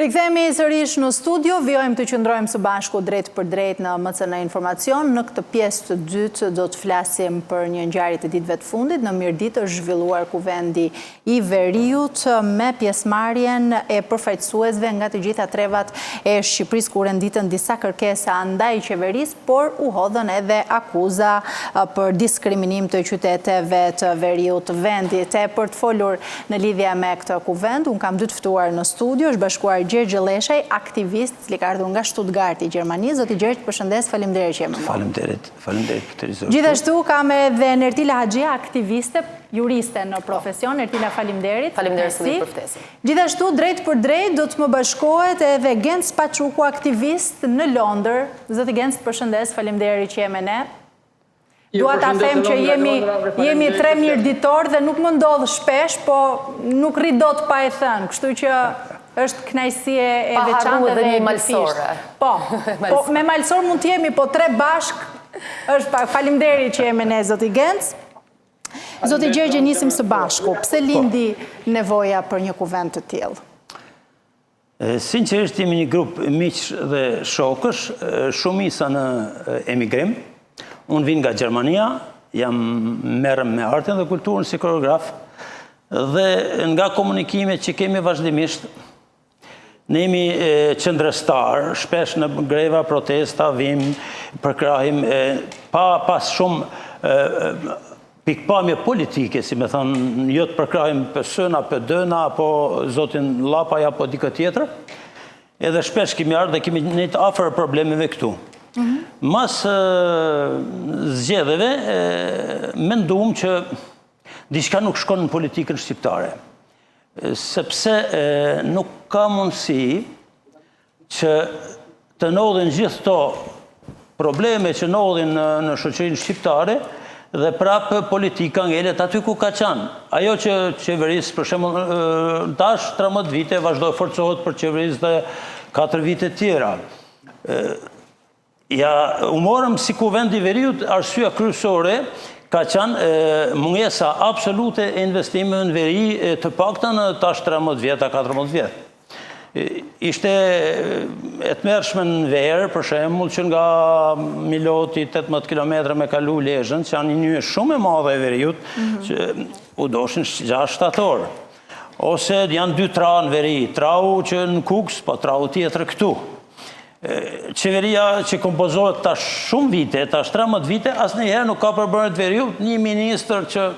Rikthehemi sërish në studio, vijojmë të qëndrojmë së bashku drejtpërdrejt në MCN Informacion. Në këtë pjesë të dytë do të flasim për një ngjarje të ditëve të fundit. Në Mirditë është zhvilluar kuvendi i Veriut me pjesëmarrjen e përfaqësuesve nga të gjitha trevat e Shqipërisë ku renditën disa kërkesa ndaj qeverisë, por u hodhën edhe akuza për diskriminim të qyteteve të veriut të vendit. E për të folur Në lidhje me këtë kuvend, unë kam dy të ftuar në studio, është bashkuar Gjergj Lleshaj, aktivist, i cili ka ardhur nga Stuttgarti i Gjermanisë. Zoti Gjergj, të përshëndes, faleminderit që je me mua. Faleminderit, faleminderit për televizor. Gjithashtu kam edhe Nertila Haxhia, aktiviste, juriste në profesion. Nertila, faleminderit. Faleminderit për ftesën. Gjithashtu drejtpërdrejt do të më bashkohet edhe Genc Paçuku, aktivist në Londër. Zoti Genc, të përshëndes, faleminderit që je me ne. Dua ta them që jemi jemi tre mirditorë dhe nuk më ndodh shpesh, po nuk rri dot pa e thënë, kështu që është kënaqësi e veçantë dhe e dyfishtë. Po, po me malësor mund të jemi, po tre bashkë është pak. Faleminderit që je me ne zoti Genc. Zoti Gjergj e nisim së bashku. Pse lindi nevoja për një kuvend të tillë? Sinqerisht jemi një grup miqsh dhe shokësh, shumica në emigrim. Unë vij nga Gjermania, jam merrem me artin dhe kulturën si koreograf dhe nga komunikimet që kemi vazhdimisht ne jemi qëndrestar, shpesh në greva, protesta, vim, përkrahim, pa pas shumë pikëpamje politike, si me thënë, jo të përkrahim PS-në, a PD-në, apo zotin Lapaj, apo dikë tjetër, edhe shpesh kemi ardhë dhe kemi nejtë afër problemeve këtu. Mhm. Mas zgjedhjeve, mendum që diçka nuk shkon në politikën shqiptare, sepse nuk ka mundësi që të ndodhin gjithë këto probleme që ndodhin në, në shoqërinë shqiptare dhe prapë politika ngelet aty ku ka qenë. Ajo që qeveris, për shembull, tash 13 vite vazhdoi forcohet për qeveris dhe 4 vite tjera. Ja, u morëm si Kuvend i Veriut, arsyeja kryesore ka qenë mungesa absolute e investimeve në veri të paktën tash 13 vjet a 14 vjet. Ishte e tmerrshme në verë, për shembull, që nga Miloti 18 km me kalu Lezhën, që janë një nyje shumë e madhe e veriut, mhm. që u doshin 6-7 orë. Ose janë dy tra në veri, trau që në Kukës, po trau tjetër këtu. Qeveria që kompozohet tash shumë vite, tash 13 vite, asnjëherë nuk ka përbërë të veriut një ministër që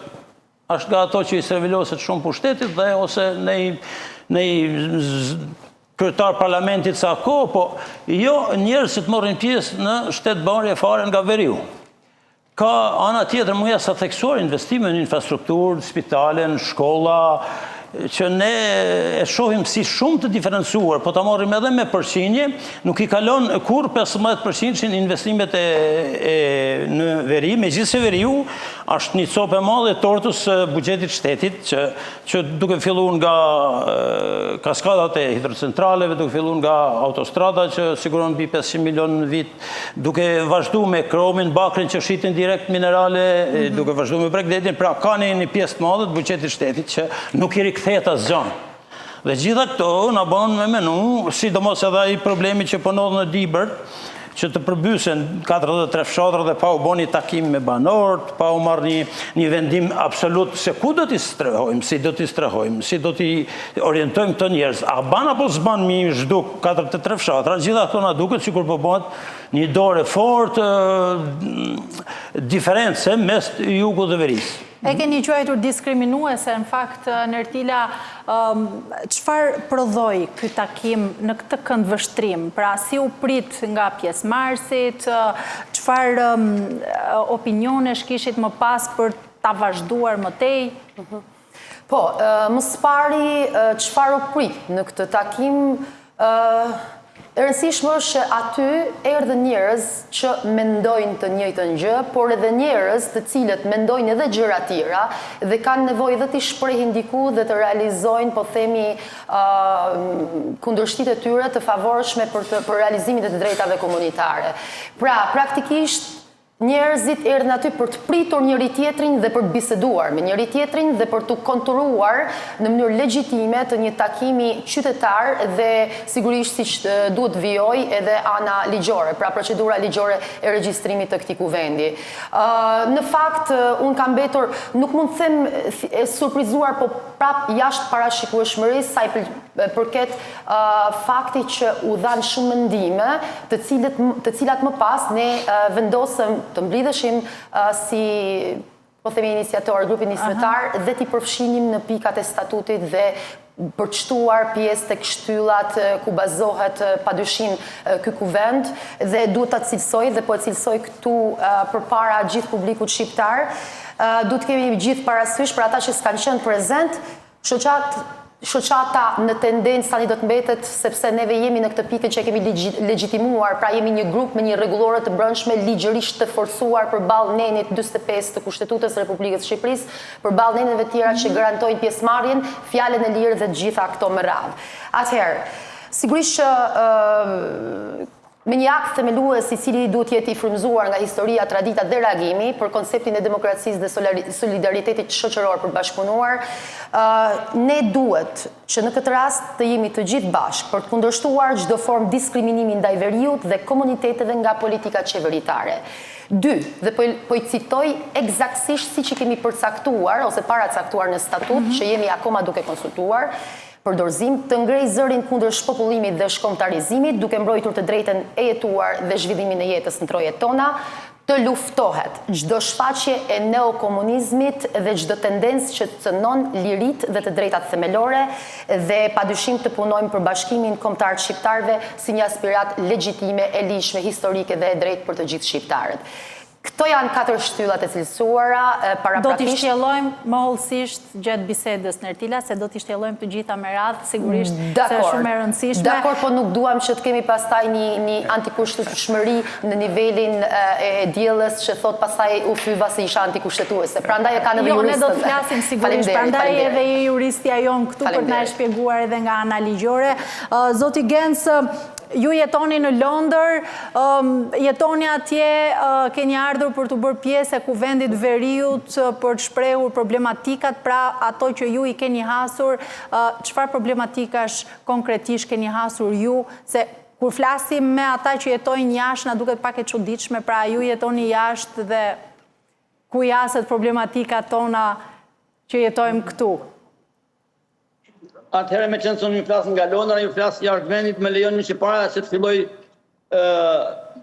është nga ato që i serviloset shumë pushtetit dhe ose në në kryetar parlamentit sa kohë, po jo njerëz që të marrin pjesë në shtetbërje fare nga veriu. Ka ana tjetër mungesa e theksuar investime në infrastrukturë, në spitale, në shkolla, që ne e shohim si shumë të diferencuar, po ta marrim edhe me përqindje, nuk i kalon kurrë 15% investimet e, e në veri, megjithëse veriu është një copë e madhe e tortës së buxhetit shtetit, që që duke fillu nga kaskadat e hidrocentraleve, duke fillu nga autostrada që siguron mbi 500 milion në vit, duke vazhdu me kromin, bakrin që shitin direkt minerale, mm -hmm. duke vazhdu me bregdetin, pra ka një, një pjesë të madhe të buxhetit shtetit që nuk i rikthehet asgjë. Dhe gjitha këto na bën me menu, sidomos edhe ai problemi që po ndodh në Dibër, që të përmbysen 43 fshatra dhe pa u bo një takim me banorët, pa u marrë një, një vendim absolut se ku do t'i strehojmë, si do t'i strehojmë, si do t'i orientojmë këto njerëz, a ban apo s'ban mi zhduk 43 fshatra, gjitha këto na duket sikur po bëhet një dorë e fortë diference mes jugut dhe verisë. E keni quajtur diskriminuese, në fakt, Nertila, çfarë prodhoi ky takim në këtë këndvështrim? Pra, si u prit nga pjesëmarrësit, çfarë opinionesh kishit më pas për ta vazhduar më tej? Mhm. Po, më së pari, çfarë u prit në këtë takim, e rëndësishme është që aty erdhën njerëz që mendojnë të njëjtën gjë, por edhe njerëz të cilët mendojnë edhe gjëra tjera dhe kanë nevojë edhe t'i shprehin diku dhe të realizojnë, po themi, kundërshtitë e tyre të favorshme për të për realizimin e të drejtave komunitare. Pra, praktikisht. Njerëzit erdhën aty për të pritur njëri-tjetrin dhe për të biseduar me njëri-tjetrin dhe për t'u konturuar në mënyrë legjitime të një takimi qytetar dhe sigurisht siç duhet të vijojë edhe ana ligjore, pra procedura ligjore e regjistrimit të këtij kuvendi. Në fakt, unë kam mbetur, nuk mund të them e surprizuar, po prapë jashtë parashikueshmërisë sa i përket fakti që u dhanë shumë mendime, të cilët të cilat më pas ne vendosëm të mblidheshim si po themi iniciator, grupi nismëtar dhe t'i përfshinim në pikat e statutit dhe për të shtuar pjesë tek shtyllat ku bazohet padyshim ky kuvend dhe duhet ta cilësoj dhe po e cilësoj këtu përpara gjithë publikut shqiptar. Duhet të kemi gjithë parasysh për ata që s'kanë qenë prezent, Shoqatë Shoqata në tendencë tani do të mbetet sepse neve jemi në këtë pikën që e kemi legjitimuar, pra jemi një grup me një rregullore të brendshme ligjërisht të forcuar përballë nenit 45 të Kushtetutës së Republikës së Shqipërisë, përballë neneve të tjera që garantojnë pjesëmarrjen, fjalën e lirë dhe të gjitha këto me radhë. Atëherë, sigurisht që Me një akt themelues i cili duhet të jetë i frymëzuar nga historia, tradita dhe reagimi për konceptin e demokracisë dhe solidaritetit shoqëror për të bashkëpunuar, ne duhet që në këtë rast të jemi të gjithë bashkë për të kundërshtuar çdo formë diskriminimi ndaj veriut dhe komuniteteve nga politikat qeveritare. Dy, dhe po po i citoj ekzaktësisht siç i kemi përcaktuar ose paracaktuar në statut, që jemi akoma duke konsultuar, Për dorëzim, të ngrejë zërin kundër shpopullimit dhe shkombëtarizimit, duke mbrojtur të drejtën e jetuar dhe zhvillimin e jetës në trojet tona, të luftohet çdo shfaqje e neokomunizmit dhe çdo tendencë që cënon liritë dhe të drejtat themelore dhe padyshim të punojmë për bashkimin kombëtar të shqiptarëve si një aspiratë legjitime, e ligjshme, historike dhe e drejtë për të gjithë shqiptarët. Këto janë katër shtyllat e cilësuara paraprakisht. Do t'i shtjellojmë më hollësisht gjatë bisedës, Nertila, se do t'i shtjellojmë të gjitha me radhë, sigurisht se është shumë e rëndësishme. Dakord, po nuk duam që të kemi pastaj një një antikushtetutshmëri në nivelin e Diellës që thotë pastaj u fyva se isha antikushtetuese. Prandaj e kanë edhe juristët. Jo, ne do të flasim sigurisht, prandaj edhe je juristja jonë këtu për të na e shpjeguar edhe nga ana ligjore. Zoti Genc, Ju jetoni në Londër, jetoni atje, keni ardhur për t'u bërë pjesë e Kuvendit të Veriut për të shprehur problematikat, pra ato që ju i keni hasur, çfarë problematikash konkretisht keni hasur ju, se kur flasim me ata që jetojnë jashtë, na duket pak e çuditshme, pra ju jetoni jashtë dhe ku i haset problematikat tona që jetojmë këtu. Atëherë meqenëse unë ju flas nga Londra, ju flas jashtë vendit, më lejoni që para se të filloj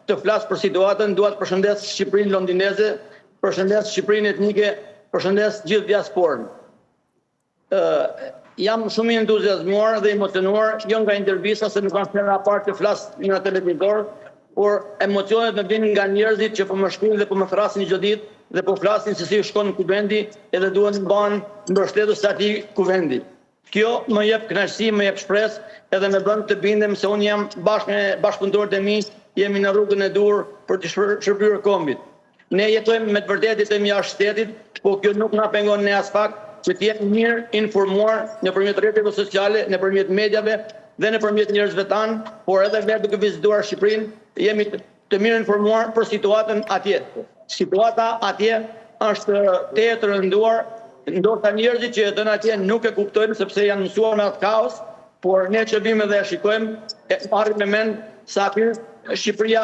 të flas për situatën, dua të përshëndes Shqipërinë londineze, përshëndes Shqipërinë etnike, përshëndes gjithë diasporën. Ë jam shumë i entuziazmuar dhe emocionuar, jo nga intervista se nuk është hera e parë që flas në televizor, por emocionet më vijnë nga njerëzit që po më shkruajnë dhe po më thërrasin çdo ditë dhe po flasin se si shkon kuvendi edhe duan të bëhen mbështetës të atij kuvendi. Kjo më jep kënaqësi, më jep shpresë edhe më bën të bindem se unë jam bashkë me bashkëpunëtorët e mi, jemi në rrugën e duhur për t'i shërbyer kombit. Ne jetojmë me të vërtetë jetojmë jashtë shtetit, po kjo nuk na pengon ne aspak që të jemi mirë informuar nëpërmjet rrjeteve sociale, nëpërmjet mediave dhe nëpërmjet njerëzve tanë, por edhe vetë duke vizituar Shqipërinë, jemi të mirë informuar për situatën atje. Situata atje është tejet e rënduar, ndoshta njerëzit që jetojnë atje nuk e kuptojnë sepse janë mësuar me atë kaos, Por ne që vijmë dhe e shikojmë, e marrim me mend se aty Shqipëria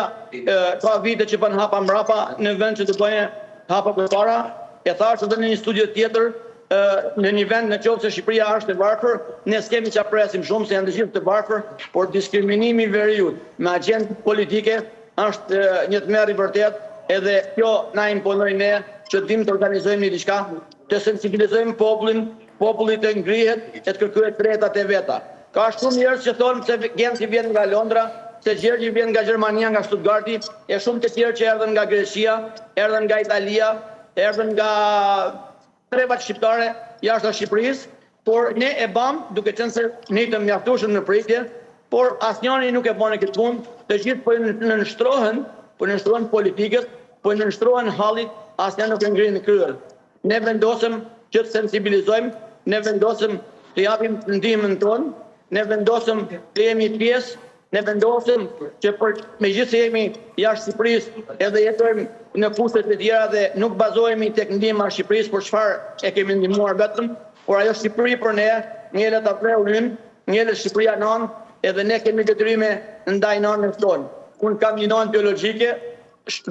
ka vite që bën hapa mbrapa në vend që të bëjë hapa përpara. E thashë edhe në një studio tjetër, në një vend në qoftë se Shqipëria është e varfër, ne s'kemi ça presim shumë se janë të gjithë të varfër, por diskriminimi i veriut me agjendë politike është një tmerr i vërtetë edhe kjo na imponoi ne që të vijmë të organizojmë një diçka, të sensibilizojmë popullin, Populli të ngrihet e të kërkojë të drejtat e veta. Ka shumë njerëz që thonë pse Genci vjen nga Londra, pse Gjergji vjen nga Gjermania, nga Stuttgarti, e shumë të tjerë që erdhën nga Greqia, erdhën nga Italia, erdhën nga trevat shqiptare jashtë Shqipërisë, por ne e bamë duke qenë se nejtëm mjaftueshëm në pritje, por asnjëri nuk e bani këtë punë, të gjithë po i nënshtrohen, po i nënshtrohen politikës, po i nënshtrohen hallit, asnjë nuk e ngrin kryen. Ne vendosëm që të sensibilizojmë, ne vendosëm të japim ndihmën tonë, ne vendosëm të jemi pjesë, Ne vendosëm që për megjithëse jemi jashtë Shqipërisë edhe jetojmë në kushte të tjera dhe nuk bazohemi tek ndihma e Shqipërisë për çfarë e kemi ndihmuar vetëm, por ajo Shqipëri për ne ngelet atdheu ynë, ngelet Shqipëria nanë edhe ne kemi detyrime ndaj nanës tonë. Unë kam një nanë biologjike,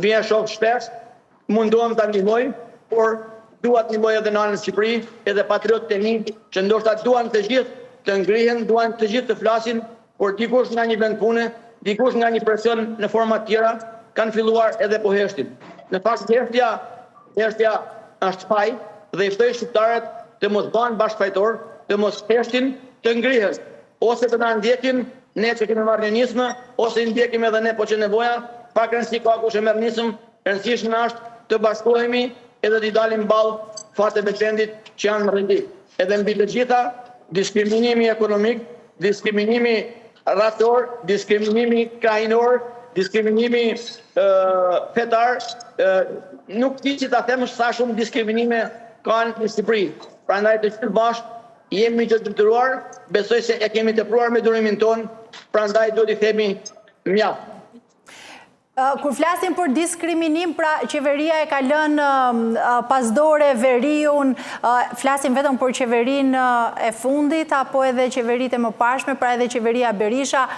vij e shoh shpesh, mundohem ta ndihmoj, por dua të ndihmoj edhe nanën në Shqipëri, edhe patriotët e mi që ndoshta duan të gjithë të ngrihen, duan të gjithë të flasin, por dikush nga një vend pune, dikush nga një presion në forma të tjera, kanë filluar edhe po heshtin. Në fakt heshtja, heshtja është faj dhe i ftoj shqiptarët të mos bëhen bashkëfajtorë, të mos heshtin, të ngrihen, ose të na ndjekin ne që kemi marrë një nismë, ose i ndjekim edhe ne po qe nevoja, pak rëndësi ka kush e merr nismën, e rëndësishme është të bashkohemi edhe t'i dalim ballë fateve të vendit që janë në rrezik. Edhe mbi të gjitha, diskriminimi ekonomik, diskriminimi racor, diskriminimi krahinor, diskriminimi fetar, nuk di si ta them sa shumë diskriminime kanë në Shqipëri. Prandaj të gjithë bashkë jemi të detyruar, besoj se e kemi tepruar me durimin tonë, prandaj duhet t'i themi mjaft. Kur flasim për diskriminim, pra qeveria e ka lënë pas dore veriun, flasim vetëm për qeverinë e fundit, apo edhe qeveritë e mëparshme, pra edhe qeveria Berisha,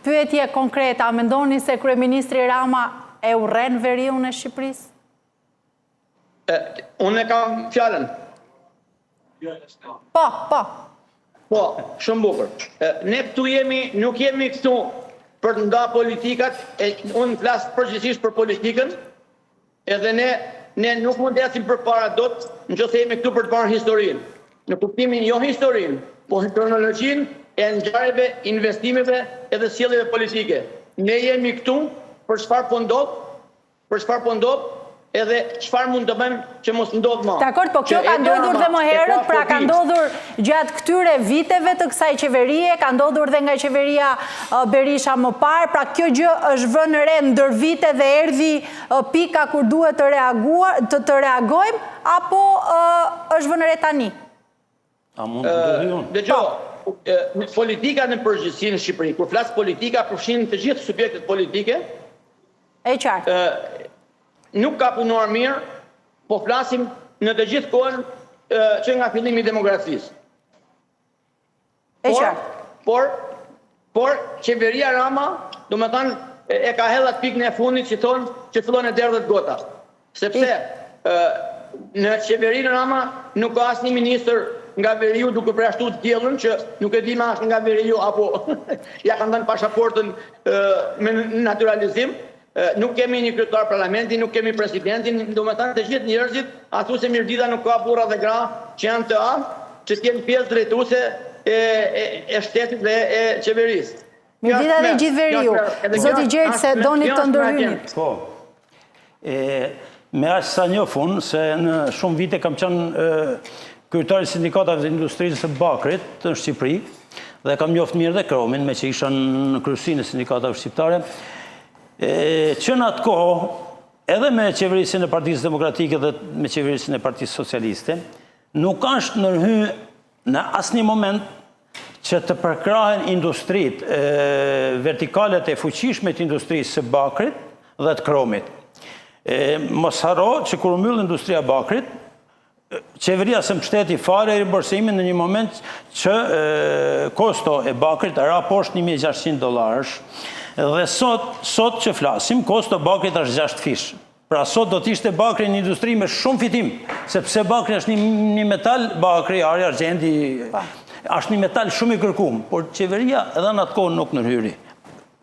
pyetje konkrete, a mendoni se kryeministri Rama e urren veriun e Shqipërisë? Unë e kam fjalën. Po, po. Po, shumë bukur. Ne këtu jemi, nuk jemi këtu për të nda politikat, e unë flas përgjithësisht për politikën, edhe ne ne nuk mund të ecim përpara dot në qoftë se jemi këtu për të parë historinë. Në kuptimin jo historinë, po kronologjinë e ngjarjeve, investimeve edhe sjelljeve politike. Ne jemi këtu për çfarë po ndodh, Për çfarë po ndodh edhe çfarë mund të bëjmë që mos ndodhë më. Dakord, po kjo ka ndodhur dhe më herët, pra ka ndodhur gjatë këtyre viteve të kësaj qeverie, ka ndodhur dhe nga qeveria Berisha më parë, pra kjo gjë është vënë re ndër vite dhe erdhi pika kur duhet të reaguar, të, të reagojmë, apo është vënë re tani? A mund të ndërhyj unë? Dëgjo, po. politika në përgjithësi në Shqipëri, kur flas politika përfshin të gjithë subjektet politike. E qartë. Nuk ka punuar mirë, po flasim në të gjithë kohën që nga fillimi i demokracisë. E qartë. Por, por, qeveria Rama, domethënë, e ka hedh atë pikën e fundit që thonë që fillon e derdhet gota. Sepse, në qeverinë Rama nuk ka asnjë ministër nga veriu duke përjashtu Diellën që nuk e di më është nga veriu apo ia kanë dhënë pashaportën me natyralizim, Nuk kemi një kryetar parlamenti, nuk kemi presidentin, domethënë të gjithë njerëzit, a thu se Mirdita nuk ka burra dhe gra që janë të aftë, që të jenë pjesë drejtuese e, e, e shtetit dhe e qeverisë. Mirdita dhe gjithë veriu. Zoti Gjergj, se doni të ndërhyni. Po. E, me aq sa njoh unë, se në shumë vite kam qenë kryetar i sindikatave të industrisë së bakrit në Shqipëri, dhe kam njoft mirë dhe kromin, meqë isha në kryesinë e sindikatave shqiptare, e, që në atë kohë, edhe me qeverisjen e Partisë Demokratike dhe me qeverisjen e Partisë Socialiste, nuk është ndërhy në asnjë moment që të përkrahen industritë, vertikalet e fuqishme të industrisë së bakrit dhe të kromit. E, mos harro që kur u mbyll industria e bakrit, qeveria s'e mbështeti fare rimbursimin në një moment që e, kosto e bakrit ra poshtë 1600 dollarësh. Dhe sot, sot që flasim, kosto e bakrit është 6 fish. Pra sot do të ishte bakri një industri me shumë fitim, sepse bakri është një, një metal, bakri, ari, argjendi, po. është një metal shumë i kërkum, por qeveria edhe në atë kohë nuk ndërhyri.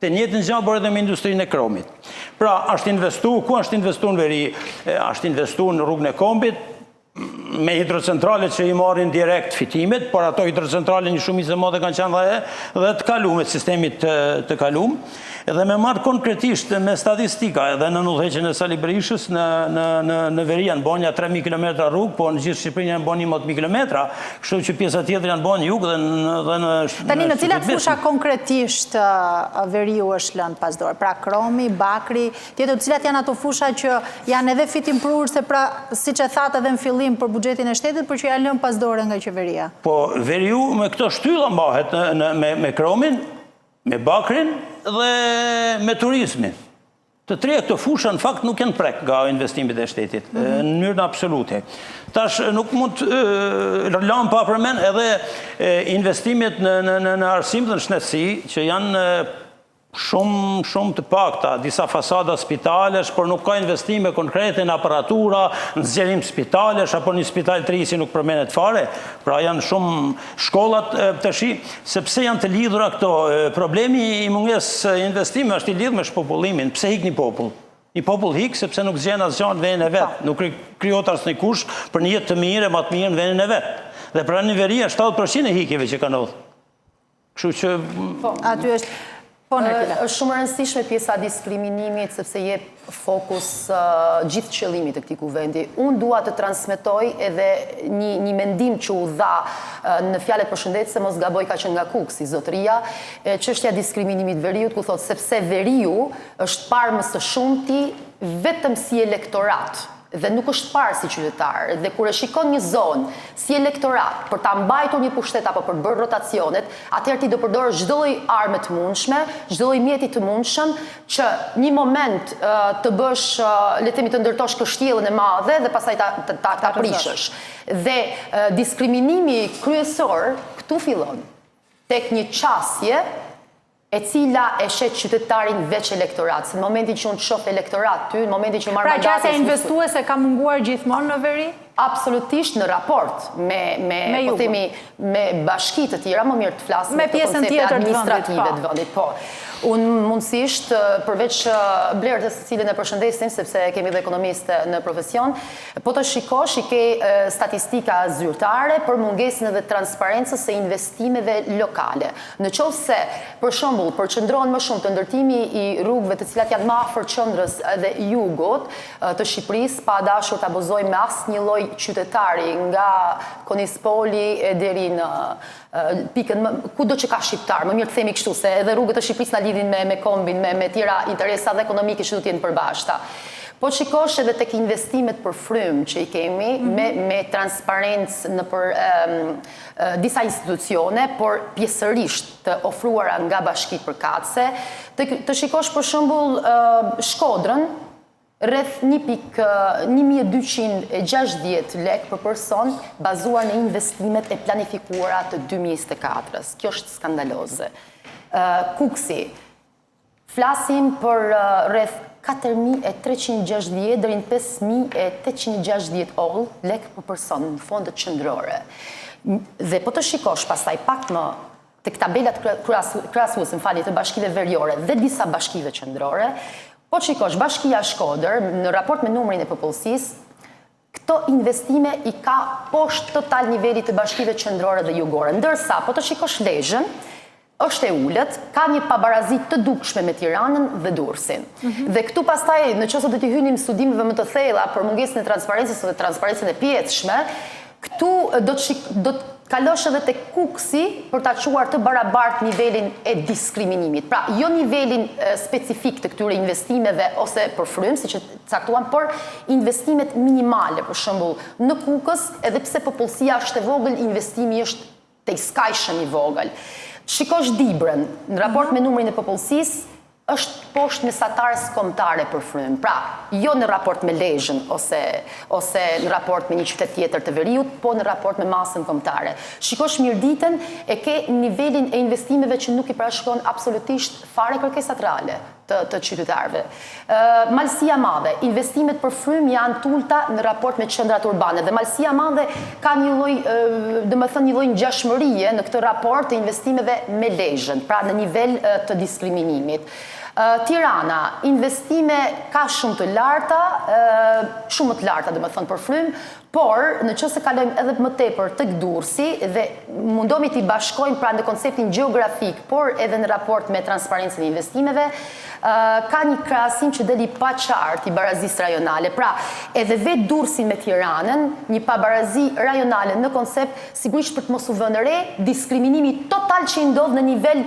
Të njëjtën gjë bëri edhe me industrinë e kromit. Pra, është investu, ku është investu në veri, është investu në rrugën e kombit, me hidrocentrale që i marrin direkt fitimet, por ato hidrocentrale një shumicë e madhe kanë qenë dhe, dhe të kalume, të sistemit të, të kalum, edhe me marrë konkretisht me statistika edhe në udhëheqjen e Sali Berishës në, në, në, në veri janë bo nja 3.000 km rrugë, po në gjithë Shqipërinë janë bo 11.000 km, kështu që pjesa tjetër janë bo në jug dhe në, dhe në Tani në cilat fusha konkretisht veriu është lënë pas dore? Pra kromi, bakri, Tjetër, cilat janë ato fusha që janë edhe fitimprurëse, pra siç e thatë edhe në fillim për buxhetin e shtetit, por që janë lënë pas dore nga qeveria? Po, veriu me këto shtylla mbahet në, në, me, me kromin, Me bakrin dhe me turizmin. Të tria këto fusha në fakt nuk janë prek nga investimet e shtetit, mhm. në mënyrën absolute. Tash nuk mund të lamë pa përmend edhe investimet në, në, në, në arsim dhe në shëndetësi, që janë shumë, shumë të pakta, disa fasada spitalesh, por nuk ka investime konkrete në aparatura, në zgjerim spitalesh, apo një spital të ri që nuk përmendet fare, pra janë shumë shkollat tashi, sepse janë të lidhura këto, problemi i mungesës së investimeve është i lidhur me shpopullimin, pse hik një popull? Një popull hik sepse nuk gjen asgjë në vendin e vet, po. nuk krijohet asnjë kusht për një jetë të mirë e më të mirë në vendin e vet. Dhe pra në veri është 70% e hikjeve që kanë ndodhur. Kështu që po, aty është po Nertila. Është shumë e rëndësishme pjesa e diskriminimit sepse jep fokus gjithë qëllimit të këtij kuvendi. Unë dua të transmetoj edhe një një mendim që u dha në fjalët përshëndetëse, mos gaboj ka qenë nga Kukësi, zotëria, e çështja e diskriminimit të veriut ku thotë sepse veriu është parë më së shumti vetëm si elektorat. dhe nuk është parë si qytetar dhe kur e shikon një zonë si elektorat për ta mbajtur një pushtet apo për të bërë rotacionet, atëherë ti do përdorësh çdo lloj arme të mundshme, çdo lloj mjeti të mundshëm që një moment të bësh, le të themi të ndërtosh kështjellën e madhe dhe pastaj ta ta ta prishësh. Dhe diskriminimi kryesor këtu fillon tek një qasje e cila e sheh qytetarin veç elektorat, se në momentin që unë të shoh elektorat ty, në momentin që marr mandatin... Pra qasja investuese ka munguar gjithmonë në veri? Absolutisht në raport me, me, me po themi, me bashki të tjera, më mirë të flas me pjesën tjetër administrative të vendit, po. Unë mundësisht, përveç Blertës të cilën e përshëndesim, sepse kemi dhe ekonomiste në profesion, po të shikosh i ke statistika zyrtare për mungesën edhe transparencës së investimeve lokale. Në qoftë se, për shembull, përqendrohen më shumë te ndërtimi i rrugëve të cilat janë më afër qendrës dhe jugut të Shqipërisë, pa dashur të abuzojmë me asnjë lloj qytetari nga Konispoli e deri në pikën më, kudo që ka shqiptar, më mirë të themi kështu, se edhe rrugët e Shqipërisë na lidhin me me kombin, me me tjera interesa dhe ekonomike që duhet të jenë të përbashkëta. Po të shikosh edhe tek investimet për frymë që i kemi me me transparencë nëpër disa institucione, por pjesërisht të ofruara nga bashkitë përkatëse. Të, të shikosh për shembull Shkodrën, rreth 1.1260 lek për person bazuar në investimet e planifikuara të 2024-ës. Kjo është skandaloze. Kukësi, Flasim për rreth 4.360 deri në 5.860 ol lek për person në fondet qendrore. Dhe po të shikosh pastaj pak më tek tabelat krahasuese, më falni, të bashkive veriore dhe disa bashkive qendrore, po të shikosh bashkia Shkodër në raport me numrin e popullsisë, Këto investime i ka poshtë total nivelit të bashkive qendrore dhe jugore. Ndërsa, po të shikosh Lezhën, është e ulët, ka një pabarazi të dukshme me Tiranën dhe Durrësin. Mhm. Dhe këtu pastaj, në qoftë se do t'i hynim studimeve më të thella për mungesën e transparencës dhe transparencën e pjesshme, këtu do të do të kalosh edhe tek Kukësi për ta çuar të barabartë nivelin e diskriminimit. Pra, jo nivelin specifik të këtyre investimeve ose për frymë, siç e caktuam, por investimet minimale, për shembull, në Kukës, edhe pse popullsia është e vogël, investimi është tejskajshëm i vogël. Shikosh Dibrën, në raport me numrin e popullsisë, është poshtë mesatares kombëtare për frymë. Pra, jo në raport me Lezhën ose ose në raport me një qytet tjetër të veriut, po në raport me masën kombëtare. Shikosh Mirditën, e ke nivelin e investimeve që nuk i parashikon absolutisht fare kërkesat reale të të qytetarëve. Malësia e Madhe, investimet për frymë janë të ulëta në raport me qendrat urbane dhe Malësia e Madhe ka një lloj, domethënë një lloj ngjashmërie në këtë raport të investimeve me Lezhën, pra në nivel të diskriminimit. Tirana, investime ka shumë të larta, shumë më të larta domethënë për frymë, Por, në qoftë se kalojmë edhe më tepër tek Durrësi dhe mundohemi t'i bashkojmë pra në konceptin gjeografik, por edhe në raport me transparencën e investimeve, ka një krahasim që del i paqartë i barazisë rajonale. Pra, edhe vetë Durrësin me Tiranën, një pabarazi rajonale në koncept, sigurisht për të mos u vënë re, diskriminimi total që i ndodh në nivel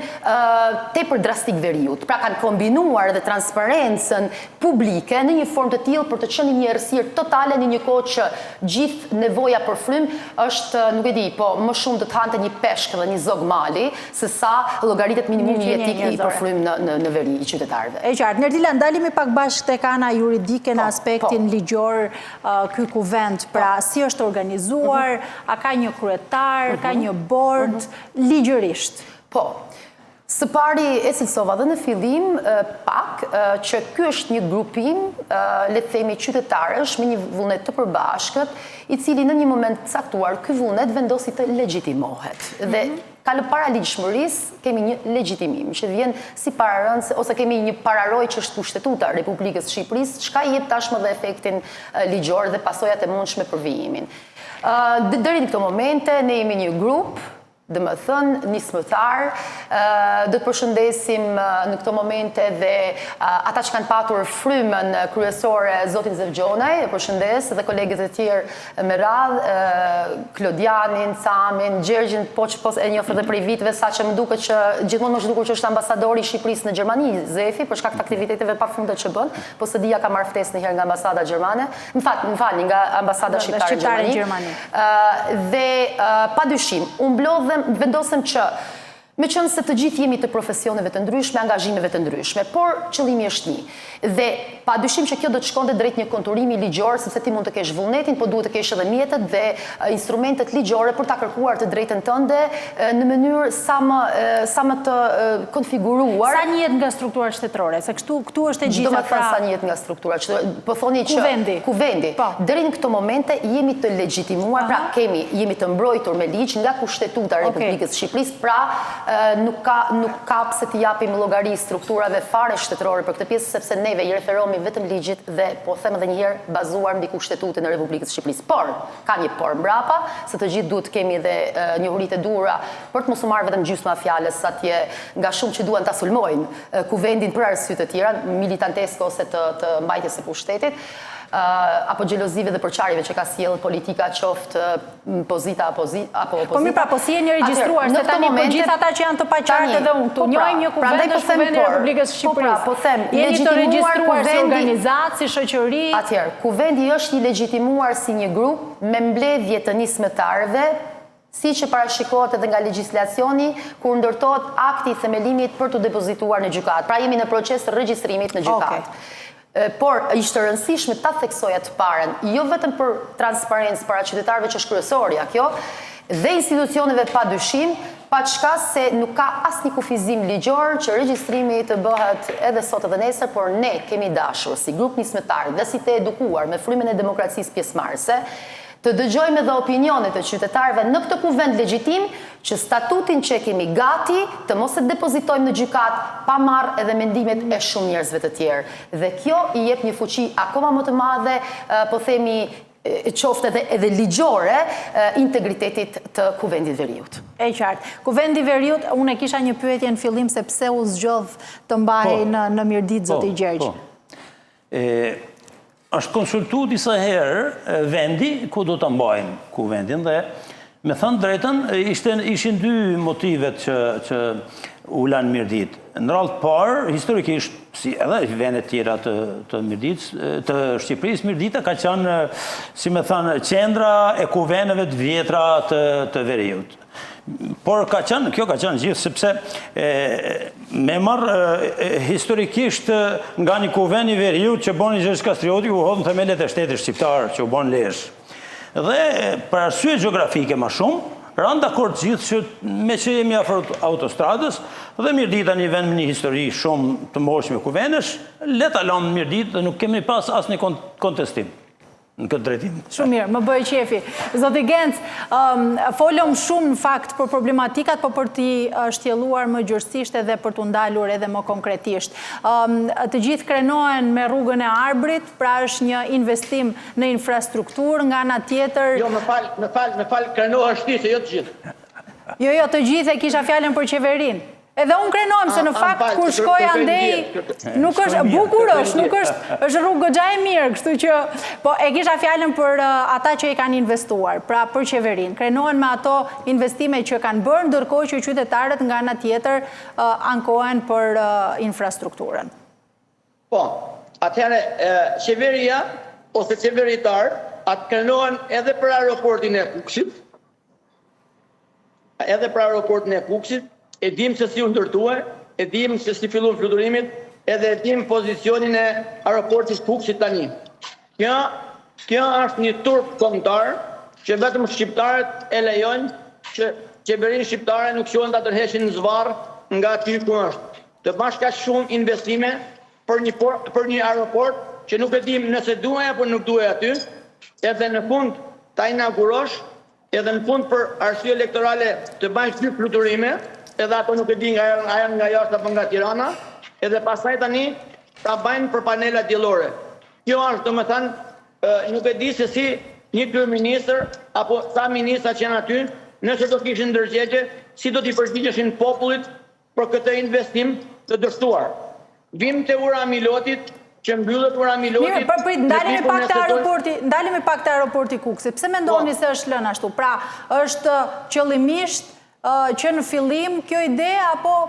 tepër drastik veriut. Pra kanë kombinuar edhe transparencën publike në një formë të tillë për të qenë një errësirë totale në një kohë që gjithë nevoja për frymë është, nuk e di, po më shumë do të hante një peshk dhe një zog mali, se sa llogaritet minimumi jetik i për frymë në në në veri i qytetarëve. E qartë. Nertila, ndalemi pak bashkë tek ana juridike në aspektin ligjor ky kuvend, pra si është organizuar, a ka një kryetar, ka një bord, ligjërisht? Po. Së pari e cilësova dhe në fillim pak që ky është një grupim, le të themi qytetarësh me një vullnet të përbashkët, i cili në një moment të caktuar ky vullnet vendosi të legjitimohet. Dhe kalë para ligjshmërisë kemi një legjitimim që vjen si pararendëse ose kemi një pararojë që është Kushtetuta e Republikës së Shqipërisë, çka i jep tashmë dhe efektin ligjor dhe pasojat e mundshme për vijimin. Deri në këto momente ne jemi një grup Domethënë, nismëtar, do të përshëndesim në këto momente dhe ata që kanë patur frymën kryesore, zotin Zef Gjonaj, e përshëndes, dhe kolegët e tjerë me radhë, Klodianin, Camin, Gjergjin, po që po e njoh edhe prej viteve, saqë më duket që gjithmonë më është dukur që është ambasadori i Shqipërisë në Gjermani, Zefi, për shkak të aktiviteteve pafunde që bën, po s'e di a ka marrë ftesë njëherë nga ambasada gjermane, Më fal, më falni, nga ambasada shqiptare në Gjermani. Dhe pa dyshim, u mblodhëm, vendosëm që meqenëse të gjithë jemi të profesioneve të ndryshme, angazhimeve të ndryshme, por qëllimi është një. Dhe pa dyshim që kjo do të shkonte drejt një konturimi ligjor, sepse ti mund të kesh vullnetin, po duhet të kesh edhe mjetet dhe instrumentet ligjore për ta kërkuar të drejtën tënde në mënyrë sa më sa më të konfiguruar. Sa njihet nga strukturat shtetërore, se kështu këtu është e gjitha pra. Ç'do sa njihet nga strukturat shtetërore, po thoni që Kuvendi. Kuvendi. Po. Deri në këto momente jemi të legjitimuar, pra kemi jemi të mbrojtur me ligj nga Kushtetuta e Republikës së Shqipërisë, pra nuk ka nuk ka pse t'i japim llogari strukturave fare shtetërore për këtë pjesë, sepse neve i referohemi vetëm ligjit dhe po them edhe një herë bazuar mbi Kushtetutën e Republikës së Shqipërisë. Por Ka një por mbrapa, se të gjithë duhet të kemi edhe njohuritë e duhura për të mos u marrë vetëm gjysma e fjalës atje nga shumë që duan ta sulmojnë Kuvendin për arsye të tjera, militanteske ose të të mbajtjes së pushtetit, apo xhelozive dhe përçarjeve që ka sjellë politika qoftë pozita apo apo opozita. Po mirë pra, po si jeni regjistruar se tani për gjithë ata që janë të paqartë edhe unë këtu, po pra, njohim një kuvend është Kuvendi i Republikës së Shqipërisë. Po pra, po them, jeni të regjistruar si organizatë, si shoqëri. Atëherë, Kuvendi është i legjitimuar si një grup me mbledhje të nismëtarëve, siç e parashikohet edhe nga legjislacioni kur ndërtohet akti i themelimit për t'u depozituar në gjykatë. Pra jemi në proces të regjistrimit në gjykatë. Por ishte e rëndësishme ta theksoja të parën, jo vetëm për transparencë para qytetarëve që është kryesorja kjo, dhe institucioneve pa dyshim, paçka se nuk ka asnjë kufizim ligjor që regjistrimi të bëhet edhe sot edhe nesër, por ne kemi dashur si grup nismëtar dhe si të edukuar me frymën e demokracisë pjesëmarrëse, të dëgjojmë edhe opinionet e qytetarëve në këtë kuvend legjitim që statutin që e kemi gati të mos e depozitojmë në gjykatë pa marrë edhe mendimet e shumë njerëzve të tjerë. Dhe kjo i jep një fuqi akoma më të madhe, po themi qoftë edhe edhe ligjore integritetit të Kuvendit Veriut. E qartë. Kuvendi i Veriut, unë e kisha një pyetje në fillim se pse u zgjodh të mbahej po. në në Mirditë po, zoti Gjergj. Po. E është konsultu disa herë vendi ku do ta mbajmë kuvendin dhe me thënë drejtën ishte ishin dy motivet që që u lanë Mirditë. Në radhë të parë, historikisht, si edhe vendet tjera të, të Mirditës, të Shqipërisë, Mirdita ka qenë, si me thënë, qendra e kuvendeve të vjetra të, të veriut. Por ka qenë, kjo ka qenë gjithë, sepse e, me marrë historikisht nga një kuvend i veriut që boni Gjergj Kastrioti, u hodhën themelet e shtetit shqiptar që u bon Lezhë. Dhe për arsye gjeografike ma shumë, ranë dakord gjithë që meqë jemi afër autostradës dhe Mirdita një vend me një histori shumë të moçme kuvendesh, le ta lamë në Mirditë dhe nuk kemi pas asnjë kontestim në këtë drejtim. Shumë mirë, më bëri qefi. Zoti Genc, folëm shumë në fakt për problematikat, po për t'i shtjelluar më gjerësisht edhe për t'u ndalur edhe më konkretisht. Të gjithë krenohen me rrugën e Arbrit, pra është një investim në infrastrukturë, nga ana tjetër... Jo, më fal, më fal, më fal, krenohesh ti, se jo të gjithë. Jo, jo, të gjithë e kisha fjalën për qeverinë. Edhe unë krenohem se në fakt kur shkoj andej, nuk është, bukur është, nuk është, është rrugë goxha e mirë, kështu që, po e kisha fjalën për ata që i kanë investuar, pra për qeverinë. Krenohen me ato investime që kanë bërë, ndërkohë që qytetarët nga ana tjetër ankohen për infrastrukturën. Po, atëherë qeveria ose qeveritar. Ata krenohen edhe për aeroportin e Kukësit, edhe për aeroportin e Kukësit, e dimë se si u ndërtua, e dimë se si filluan fluturimet, edhe e dimë pozicionin e aeroportit të Kukësit tani. Kjo, kjo është një turp kombëtar që vetëm shqiptarët e lejojnë që qeverinë shqiptare nuk çohen ta tërheqin zvarrë nga aty ku është. Të bash kaq shumë investime për një për një aeroport që nuk e dimë nëse duhej apo nuk duhej aty, edhe në fund ta inaugurosh, edhe në fund për arsye elektorale të bash dy fluturime, edhe ato nuk e di nga janë, a janë nga jashtë apo nga Tirana, edhe pastaj tani ta bajnë për panela diellore. Kjo është domethënë nuk e di se si një kryeministër apo sa ministra që janë aty, nëse do kishin ndërgjegje, si do t'i përgjigjeshin popullit për këtë investim të dështuar. Vim te ura e Milotit, që mbyllet ura e Milotit. Mirë, po prit, ndalemi pak te aeroporti, ndalemi pak te aeroporti i Kukësit. Pse mendoni po. se është lënë ashtu? Pra, është qëllimisht që në fillim kjo ide apo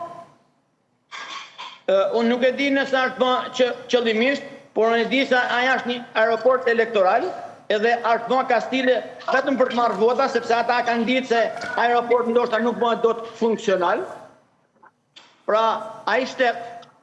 Unë nuk e di nëse është bë që qëllimisht, por unë e di se ai është një aeroport elektoral, edhe është bë kastile vetëm për të marrë vota, sepse ata kanë ditë se aeroport ndoshta nuk bëhet dot funksional. Pra, ai shtet,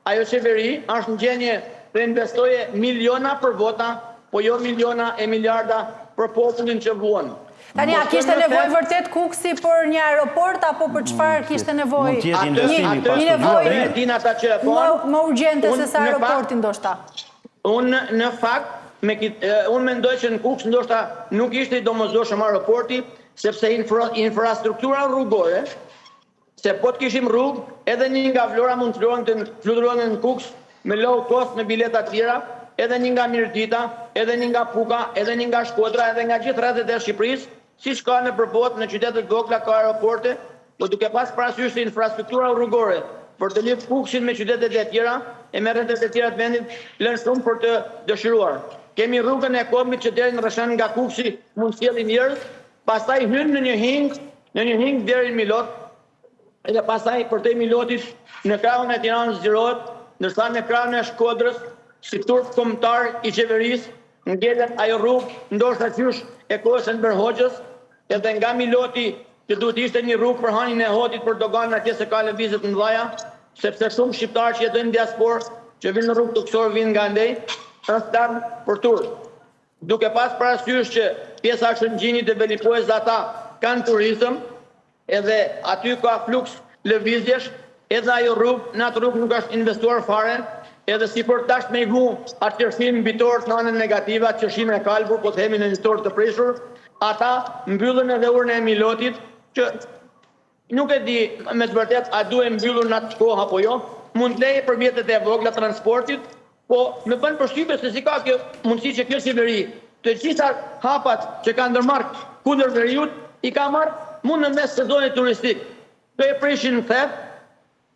ajo qeveri është në gjendje të investojë miliona për vota, po jo miliona e miliarda për popullin që vuan. Tani, a kishte nevojë vërtet Kukësi për një aeroport, apo për çfarë kishte nevojë? Mund të jetë investimi pa studiuar mirë. Atë e ata që e thonë. Më urgjente se sa aeroporti ndoshta. Unë në fakt, me, unë mendoj që në Kukës ndoshta nuk ishte i domosdoshëm aeroporti, sepse infra, infrastruktura rrugore, se po të kishim rrugë, edhe një nga Vlora mund të fluturonte fluturonte në Kukës me low cost me bileta të lira, edhe një nga Mirdita, edhe një nga Puka, edhe një nga Shkodra, edhe nga gjithë rrethet e Shqipërisë, siç ka nëpër botë në qytete të vogla ka aeroporte, po duke pas parasysh se infrastruktura rrugore për të lidhur Kukësin me qytetet e tjera e me rrethet e tjera të vendit lënë shumë për të dëshiruar. Kemi rrugën e kombit që deri në Rrëshen nga Kukësi mund të sjellin njerëz, pastaj hyn në një hingë, në një hingë deri në Milot, edhe pastaj përtej Milotit në krahun e Tiranës zgjerohet, ndërsa në krahun e Shkodrës, si turp kombëtar i qeverisë, ngelet ajo rrugë, ndoshta qysh e kohës së Enver Hoxhës, edhe nga Miloti që duhet të ishte një rrugë për Hanin e Hotit për doganën atje se ka lëvizje të mëdha, sepse shumë shqiptarë që jetojnë në diasporë, që vinë në rrugë tokësore vinë nga andej, është lajm për turp. Duke pas parasysh që pjesa e Shëngjinit e Velipojës dhe ata kanë turizëm, edhe aty ka fluks lëvizjesh, edhe ajo rrugë, në atë rrugë nuk është investuar fare, edhe si për tash me i vu atë qershinë mbi tortë në anën negative, atë qershinë e kalbur, po të themi në një tortë të prishur, ata mbyllën edhe urën e Milotit, që nuk e di me të vërtetë a duhej mbyllur në atë kohë apo jo, mund të lehej për mjetet e vogla transportit, po më bën përshtypje se si ka kjo mundësi që kjo qeveri të gjitha hapat që ka ndërmarrë kundër veriut i ka marrë mu në mes sezonit turistik. Do e prishin në Theth,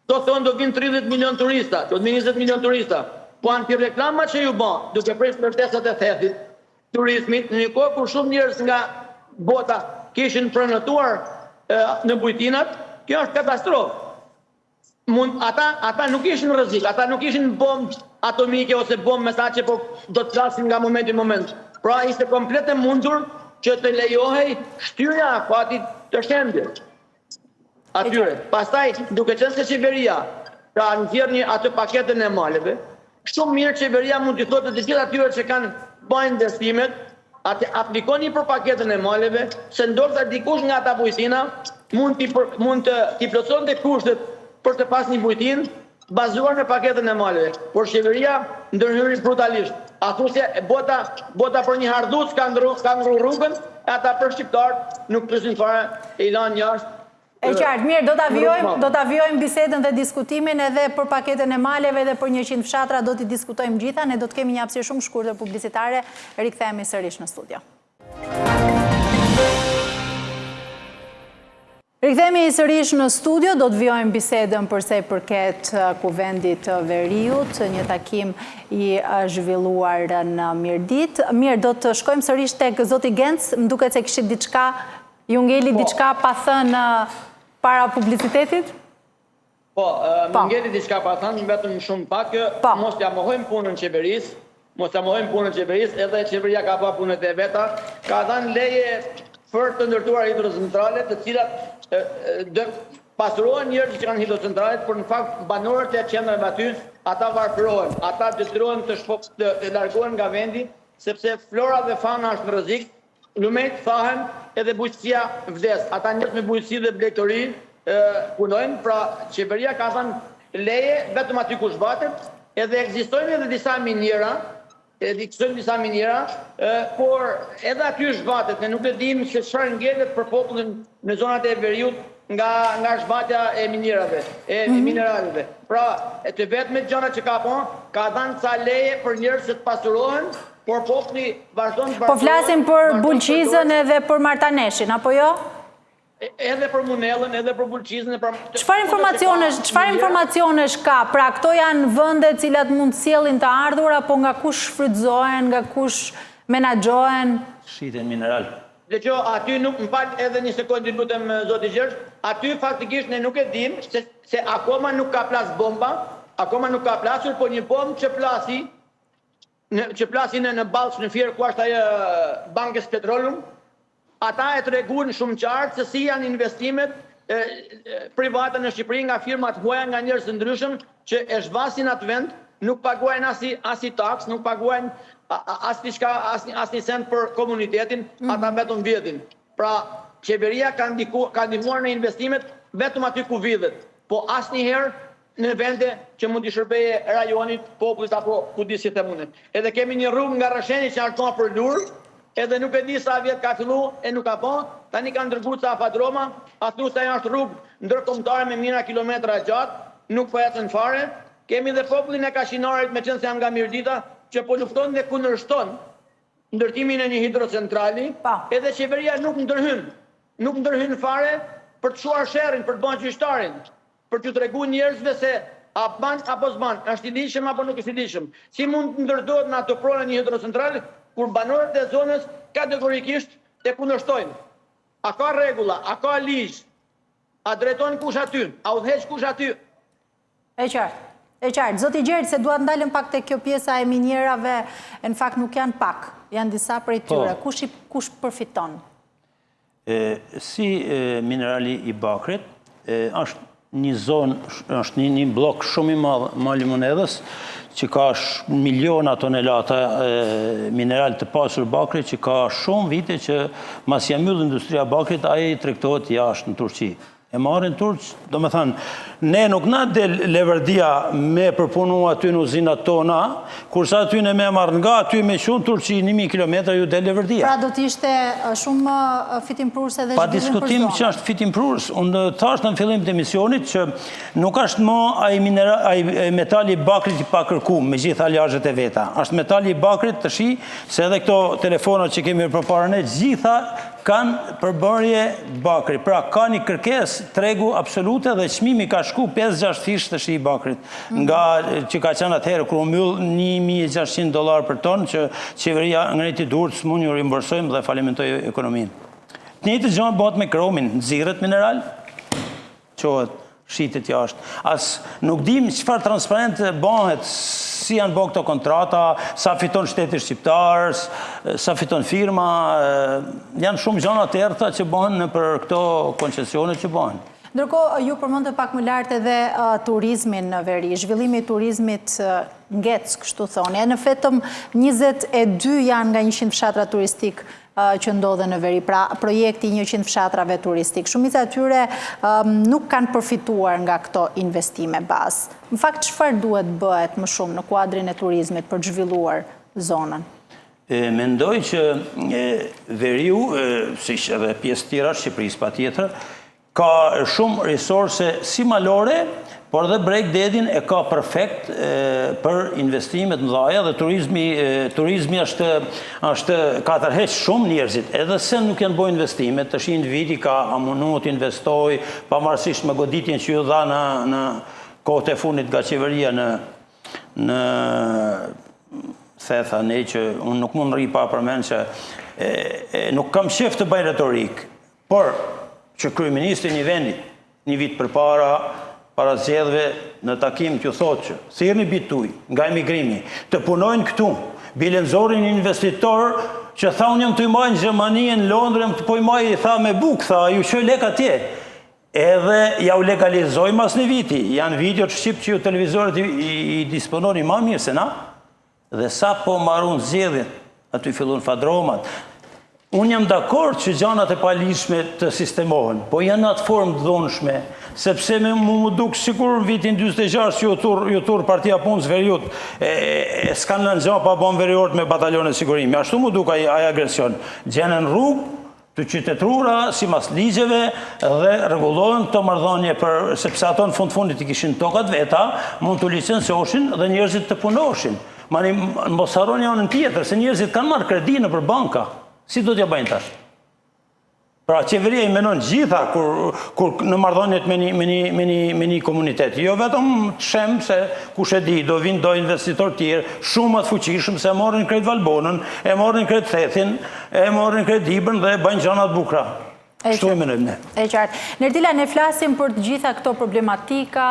do thonë do vinë 30 milion turista, do të vinë 20 milion turista. Po antireklama që ju bë, duke prish ndërtesat e Thethit, turizmit, në një kohë kur shumë njerëz nga bota kishin prenotuar në bujtinat, kjo është katastrofë. Mund ata ata nuk ishin në rrezik, ata nuk ishin bombë atomike ose bombë me sa që po do të flasin nga momenti në moment. Pra ishte komplet e mundur që të lejohej shtyrja e afatit të shembjes. Atyre. Pastaj, duke qenë se qeveria ka nxjerrë një atë paketën e maleve, shumë mirë qeveria mund t'i thotë të gjithë atyre që kanë bërë investimet, atë aplikoni për paketën e maleve, se ndoshta dikush nga ata bujtina mund t'i mund të t'i plotësonte kushtet për të pas një bujtinë bazuar në paketën e maleve, por qeveria ndërhyri brutalisht. A thu se bota bota për një hardhuc ka ndru ka ndru rrugën, e ata për shqiptarët nuk pyesin fare e i lanë jashtë. E qartë, mirë, do ta vijojmë, do ta vijojmë bisedën dhe diskutimin edhe për paketën e maleve edhe për 100 fshatra, do t'i diskutojmë gjitha, ne do të kemi një hapësirë shumë shkurtër publicitare, rikthehemi sërish në studio. Rikthehemi sërish në studio, do të vijojmë bisedën për sa i përket Kuvendit të Veriut, një takim i zhvilluar në Mirditë. Mirë, do të shkojmë sërish tek zoti Genc, më duket se kishit diçka, ju ngeli po. diçka pa thënë para publicitetit? Po, më po. ngeli diçka pa thënë, vetëm shumë pak, po. mos t'ia mohojmë punën qeverisë. Mos ta mohojmë punën e qeverisë, edhe qeveria ka ba punët e veta, ka dhënë leje për të ndërtuar hidrocentrale, të cilat dë pasurohen njerëzit që kanë hidrocentralet, por në fakt banorët e qendrave aty, ata varfërohen, ata detyrohen të shpop, të, të largohen nga vendi, sepse flora dhe fauna është në rrezik, lumenjtë thahen edhe bujqësia vdes. Ata njerëz me bujqësi dhe blegtori punojnë, pra qeveria ka dhënë leje vetëm aty ku zhvatet, edhe ekzistojnë edhe disa miniera, ekzistojnë disa miniera, por edhe aty zhvatet, ne nuk e dimë se çfarë ngelet për popullin në zonat e veriut nga nga zhvatja e minierave, e mm -hmm. mineraleve. Pra, e të vetmet gjëra që ka po, ka dhënë ca leje për njerëz që të pasurohen, por populli vazhdon të Po flasim për Bulqizën edhe për Martaneshin, apo jo? Edhe për Munellën, edhe për Bulqizën, edhe për Çfarë informacionesh, çfarë informacionesh ka? Pra, këto janë vende të cilat mund të sjellin të ardhura, po nga kush shfrytëzohen, nga kush menaxhohen? Shiten mineral. Dëgjo, aty nuk, më fal edhe një sekondë ju lutem zoti Gjergj, aty faktikisht ne nuk e dimë se se akoma nuk ka plas bomba, akoma nuk ka plasur, po një bombë që plasi në që plasi në në Ballsh në Fier ku është ajo Bankers Petroleum, Ata e treguan shumë qartë se si janë investimet private në Shqipëri nga firma të huaja, nga njerëz të ndryshëm që e zhvasin atë vend, nuk paguajnë asnjë asnjë taksë, nuk paguajnë as diçka, asnjë asnjë cent për komunitetin, ata vetëm vjedhin. Pra, qeveria ka ndiku, ka ndihmuar në investimet vetëm aty ku vidhet, po asnjëherë në vende që mund t'i shërbeje rajonit, popullit apo ku di si them unë. Edhe kemi një rrugë nga Rrësheni që është ba për Lurë, edhe nuk e di sa vjet ka fillu e nuk ka ba, tani kanë dërgu ca fadroma, a thu se ajo është rrugë ndërkombëtare me mijëra kilometra e gjatë, nuk po ecën fare. Kemi dhe popullin e Kashinarit, meqenëse jam nga Mirdita, që po lufton dhe kundërshton ndërtimin e një hidrocentrali, edhe qeveria nuk ndërhyn, nuk ndërhyn fare për të shuar sherrin, për të bërë gjyqtarin. Për t'ju tregu njerëzve se a ban apo s'ban, është i ligjshëm apo nuk është i ligjshëm. Si mund të ndërtohet në ato prona një hidrocentral kur banorët e zonës kategorikisht e kundërshtojnë? A ka rregulla, a ka ligj? A drejton kush aty? A udhëheq kush aty? E qartë. E qartë. Zoti Gjergj, se dua të ndalem pak te kjo pjesa e minierave, e në fakt nuk janë pak, janë disa prej tyre. Po. Kush i kush përfiton? Si minerali i bakrit, është një zonë, është një, një bllok shumë i madh mali i Munellës, që ka miliona tonelata mineral të pasur bakri, që ka shumë vite që masi ja mbyll industria bakrit, ai tregtohet jashtë në Turqi. E marrin turq, domethënë, ne nuk na del leverdia me përpunu aty në uzinat tona, kurse aty ne me marrë nga aty me çu në Turqi 1000 km ju del leverdia. Pra do të ishte shumë fitimprurëse dhe Pa diskutim që është fitimprurës. Unë thashë në fillim të emisionit që nuk është më ai mineral, ai metali i bakrit i pakërkum me gjithë aliazhet e veta. Është metali i bakrit tashi se edhe këto telefonat që kemi përpara ne gjitha Kanë përbërje bakri. Pra ka një kërkesë tregu absolute dhe çmimi ka shku 5-6 fish tashi i bakrit. Mhm. Nga që ka qenë atëherë kur u mbyll 1600 dollar për ton që qeveria ngriti durt s'mund ju rimbursojmë dhe falimentoi ekonominë. Të njëjtën gjë bëhet me kromin, nxirret mineral, çohet, shitet jashtë. As nuk dim çfarë transparent bëhet, si janë bërë këto kontrata, sa fiton shteti shqiptar, sa fiton firma, janë shumë gjëra të errëta që bëhen nëpër këto koncesione që bëhen. Ndërkohë, ju përmendët pak më lart edhe turizmin në veri. Zhvillimi i turizmit ngec, kështu thoni. E në vetëm 22 janë nga 100 fshatra turistikë që ndodhen në veri, pra projekti i 100 fshatrave turistikë. Shumica e tyre nuk kanë përfituar nga këto investime bazë. Në fakt, çfarë duhet bëhet më shumë në kuadrin e turizmit për të zhvilluar zonën? Mendoj që veriu, siç edhe pjesë tjera Shqipërisë patjetër, Ka shumë resurse si malore, por dhe bregdetin e ka perfekt për investime të mëdhaja dhe turizmi turizmi është është ka tërheq shumë njerëzit, edhe se nuk janë bo investime, tashi individi ka munu të investojë, pavarësisht me goditjen që ju dha në në kohët e fundit nga qeveria në në Thetha ne që unë nuk mund rri pa përmend që e, e, nuk kam qef të bëj retorikë, Por, që kryeministri i një vendi, një vit përpara, para zgjedhjeve, në takim t'ju thotë që, thirrni bijtë tuj, nga emigrimi, të punojnë këtu, Bile nxori një investitor që tha unë jam tu i majt në Gjermani e në Londër, jam po i maj, tha me bukë, tha, ju çoj lek atje. Edhe jau legalizoi mas një viti. Janë videot shqip që ju televizorët i, i, i dispononi ma mirë se na. Dhe sa po marun zgjedhjet, aty fillun fadromat. Unë jam dakord që gjanat e paligjshme të sistemohen, po jo në atë formë të dhunshme, sepse me mu m'u duk sikur në vitin 46 që ju turr, ju turr Partia Punës Veriut, e, e s'kanë lënë gja pa bon veriorët me batalione sigurimi. Ashtu m'u duk ai, ai agresion. Gjenen rrugë të qytetërura simas ligjeve dhe rregullohen këto marrëdhënie për sepse ato në fund fundit i kishin tokat veta, mund të licencoshin dhe njerëzit të punoshin. Mani, mos harroni anën tjetër, se njerëzit kanë marrë kredi nëpër banka. Si do t'ja bëjnë tash? Pra qeveria i menon gjitha kur, kur në marrëdhëniet me një, me një, me një, me një komunitet. Jo vetëm të shemb se kush e di, do vinë do investitor tjerë, shumë më të fuqishëm se e marrin krejt Valbonën, e marrin krejt Thethin, e marrin krejt Dibrën dhe e bëjnë gjana të bukura. Kështu e menojmë ne. E qartë. Nertila, ne flasim për të gjitha këto problematika,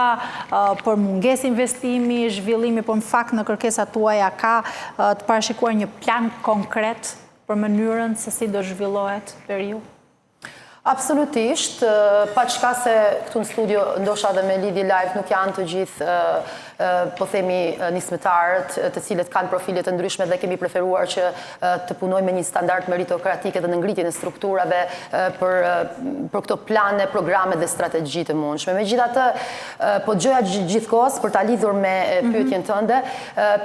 për mungesë investimi, zhvillimi, por në fakt në kërkesat tuaja ka të parashikuar një plan konkret për mënyrën se si do zhvillohet veriu? Absolutisht, paçka se këtu në studio ndoshta edhe me lidhje live nuk janë të gjithë po themi nismëtarët, të cilët kanë profile të ndryshme dhe kemi preferuar që të punojmë me një standard meritokratik edhe në ngritjen e strukturave për për këto plane, programe dhe strategji të mundshme. Megjithatë, po dëgjoja gjithë kohës për ta lidhur me mhm. pyetjen tënde,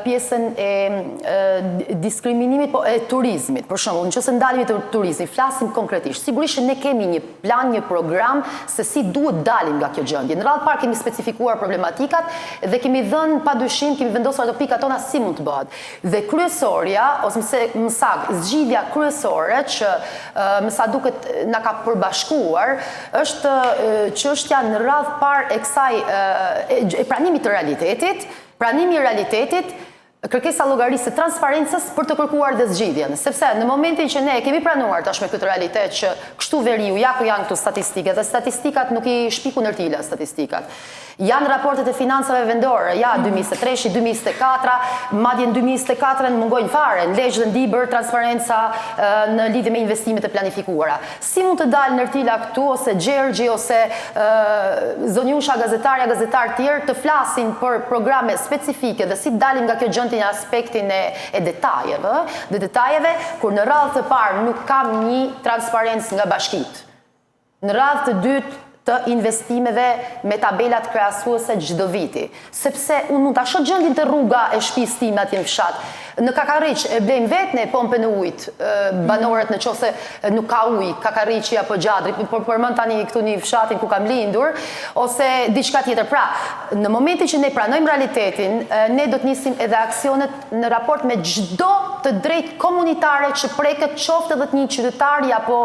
pjesën e diskriminimit, po e turizmit. Për shembull, në qoftë se ndalemi te turizmi, flasim konkretisht. Sigurisht që ne kemi një plan, një program se si duhet dalim nga kjo gjendje. Në radhë të parë kemi specifikuar problematikat dhe kemi dhënë pa dyshim, kemi vendosur ato pikat tona si mund të bëhet. Dhe kryesorja, ose më, më saktë, zgjidhja kryesore që me sa duket na ka përbashkuar, është çështja në radhë të parë e kësaj e pranimit të realitetit, pranimi i realitetit, kërkesa llogarisë së transparencës për të kërkuar dhe zgjidhjen. Sepse në momentin që ne e kemi pranuar tashmë këtë realitet që kështu veriu, ja ku janë këto statistika dhe statistikat nuk i shpiku Nertila statistikat. Janë raportet e financave vendore, ja 2023-shi, 2024-a, madje në 2024-ën mungojnë fare, në Lezhë dhe në Dibër transparenca në lidhje me investimet e planifikuara. Si mund të dalë Nertila këtu ose Gjergji ose zonjusha gazetarja, gazetarë tjerë të flasin për programe specifike dhe si të dalim nga kjo gjendje në aspektin e e detajeve, dhe detajeve kur në radhë të parë nuk kam një transparencë nga bashkitë. Në radhë të dytë të investimeve me tabelat krahasuese çdo viti. Sepse unë mund ta shoh gjendjen te rruga e shtëpisë time atje në fshat. Në Kakarriq e blejmë vetë ne pompën e ujit, banorët në qoftë se nuk ka ujë, Kakarriqi apo Gjadri, po përmend tani këtu një fshatin ku kam lindur, ose diçka tjetër. Pra, në momentin që ne pranojmë realitetin, ne do të nisim edhe aksionet në raport me çdo të drejtë komunitare që preket qoftë edhe të një qytetari apo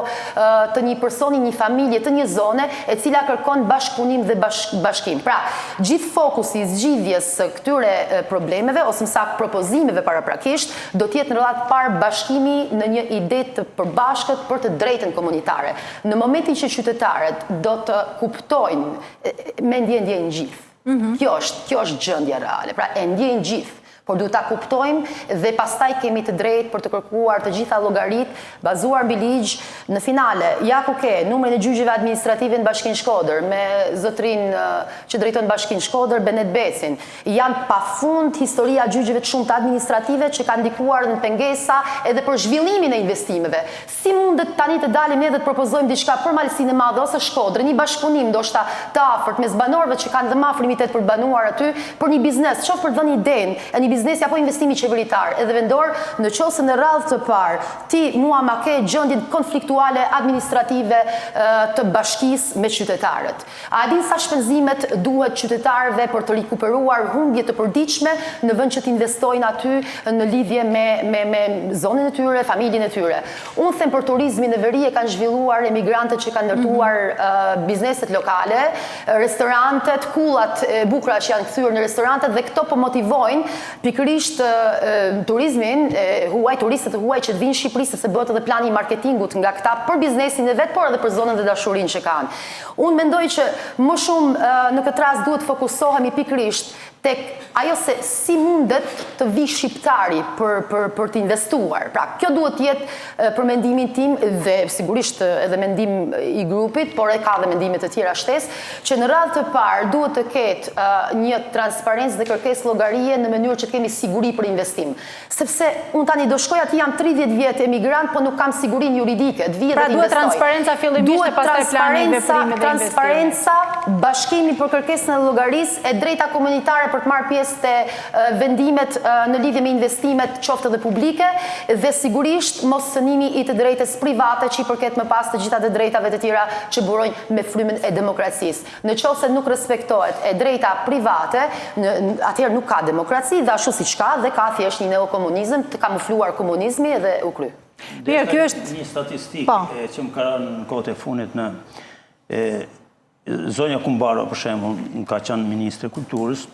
të një personi, një familje, të një zone, e cila kërkon bashkëpunim dhe bashkim. Pra, gjithë fokusi i zgjidhjes së këtyre problemeve, ose më saktë propozimeve paraprakisht, do të jetë në radhë të parë bashkimi në një ide të përbashkët për të drejtën komunitare. Në momentin që qytetarët do të kuptojnë, mendje e ndjejnë gjithë. Kjo është, kjo është gjendja reale. Pra e ndjejnë gjithë, por duhet ta kuptojmë dhe pastaj kemi të drejtë për të kërkuar të gjitha llogaritë bazuar mbi ligj në finale. Ja ku ke numrin e gjyqeve administrative në Bashkinë Shkodër me zotërinë që drejton Bashkinë Shkodër, Benet Becin. Janë pafund historia gjyqeve të shumta administrative që kanë ndikuar në pengesa edhe për zhvillimin e investimeve. Si mundet tani të dalim ne dhe të propozojmë diçka për Malësinë e Madhe ose Shkodrën, një bashkëpunim ndoshta të afërt mes banorëve që kanë dhe më afrimitet për të banuar aty, për një biznes, qoftë për të dhënë idenë e një biznesi apo investimi qeveritar edhe vendor, në qoftë se në radhë të parë ti mua ma ke gjendjen konfliktuale administrative të bashkisë me qytetarët. A e din sa shpenzimet duhet qytetarëve për të rikuperuar humbje të përditshme në vend që të investojnë aty në lidhje me me me zonën e tyre, familjen e tyre. Unë them për turizmin në veri e kanë zhvilluar emigrantët që kanë ndërtuar bizneset lokale, restorantet, kullat e bukura që janë kthyer në restorantet dhe këto po motivojnë pikërisht turizmin e huaj, turistët e huaj që të vijnë në Shqipëri sepse bëhet edhe plani i marketingut nga këta për biznesin e vet, por edhe për zonën dhe dashurinë që kanë. Unë mendoj që më shumë në këtë rast duhet të fokusohemi pikërisht Tek ajo se si mundet të vijë shqiptari për për për të investuar. Pra, kjo duhet të jetë për mendimin tim dhe sigurisht edhe mendim i grupit, por e ka dhe mendime të tjera shtesë, që në radhë të parë duhet të ketë një transparencë dhe kërkesë llogarie në mënyrë që të kemi siguri për investim. Sepse unë tani do shkoj atje jam 30 vjet emigrant, po nuk kam sigurinë juridike, të vij dhe pra, të investoj. Pra duhet transparenca fillimisht e pastaj plani i veprimit dhe investimi. Transparenca, bashkimi për kërkesën e llogarisë, e drejta komunitare për të marrë pjesë te vendimet në lidhje me investimet qoftë edhe publike dhe sigurisht mos cënimi i të drejtës private që i përket më pas të gjitha të drejtave të tjera që burojnë me frymën e demokracisë. Në qoftë se nuk respektohet e drejta private, atëherë nuk ka demokraci dhe ashtu siç ka dhe ka thjesht një neokomunizëm të kamufluar komunizmi edhe u kry. Mirë, kjo është një statistikë po. që më ka rënë në kohët e fundit në e, zonja Kumbaro për shembull, më ka qenë ministre e kulturës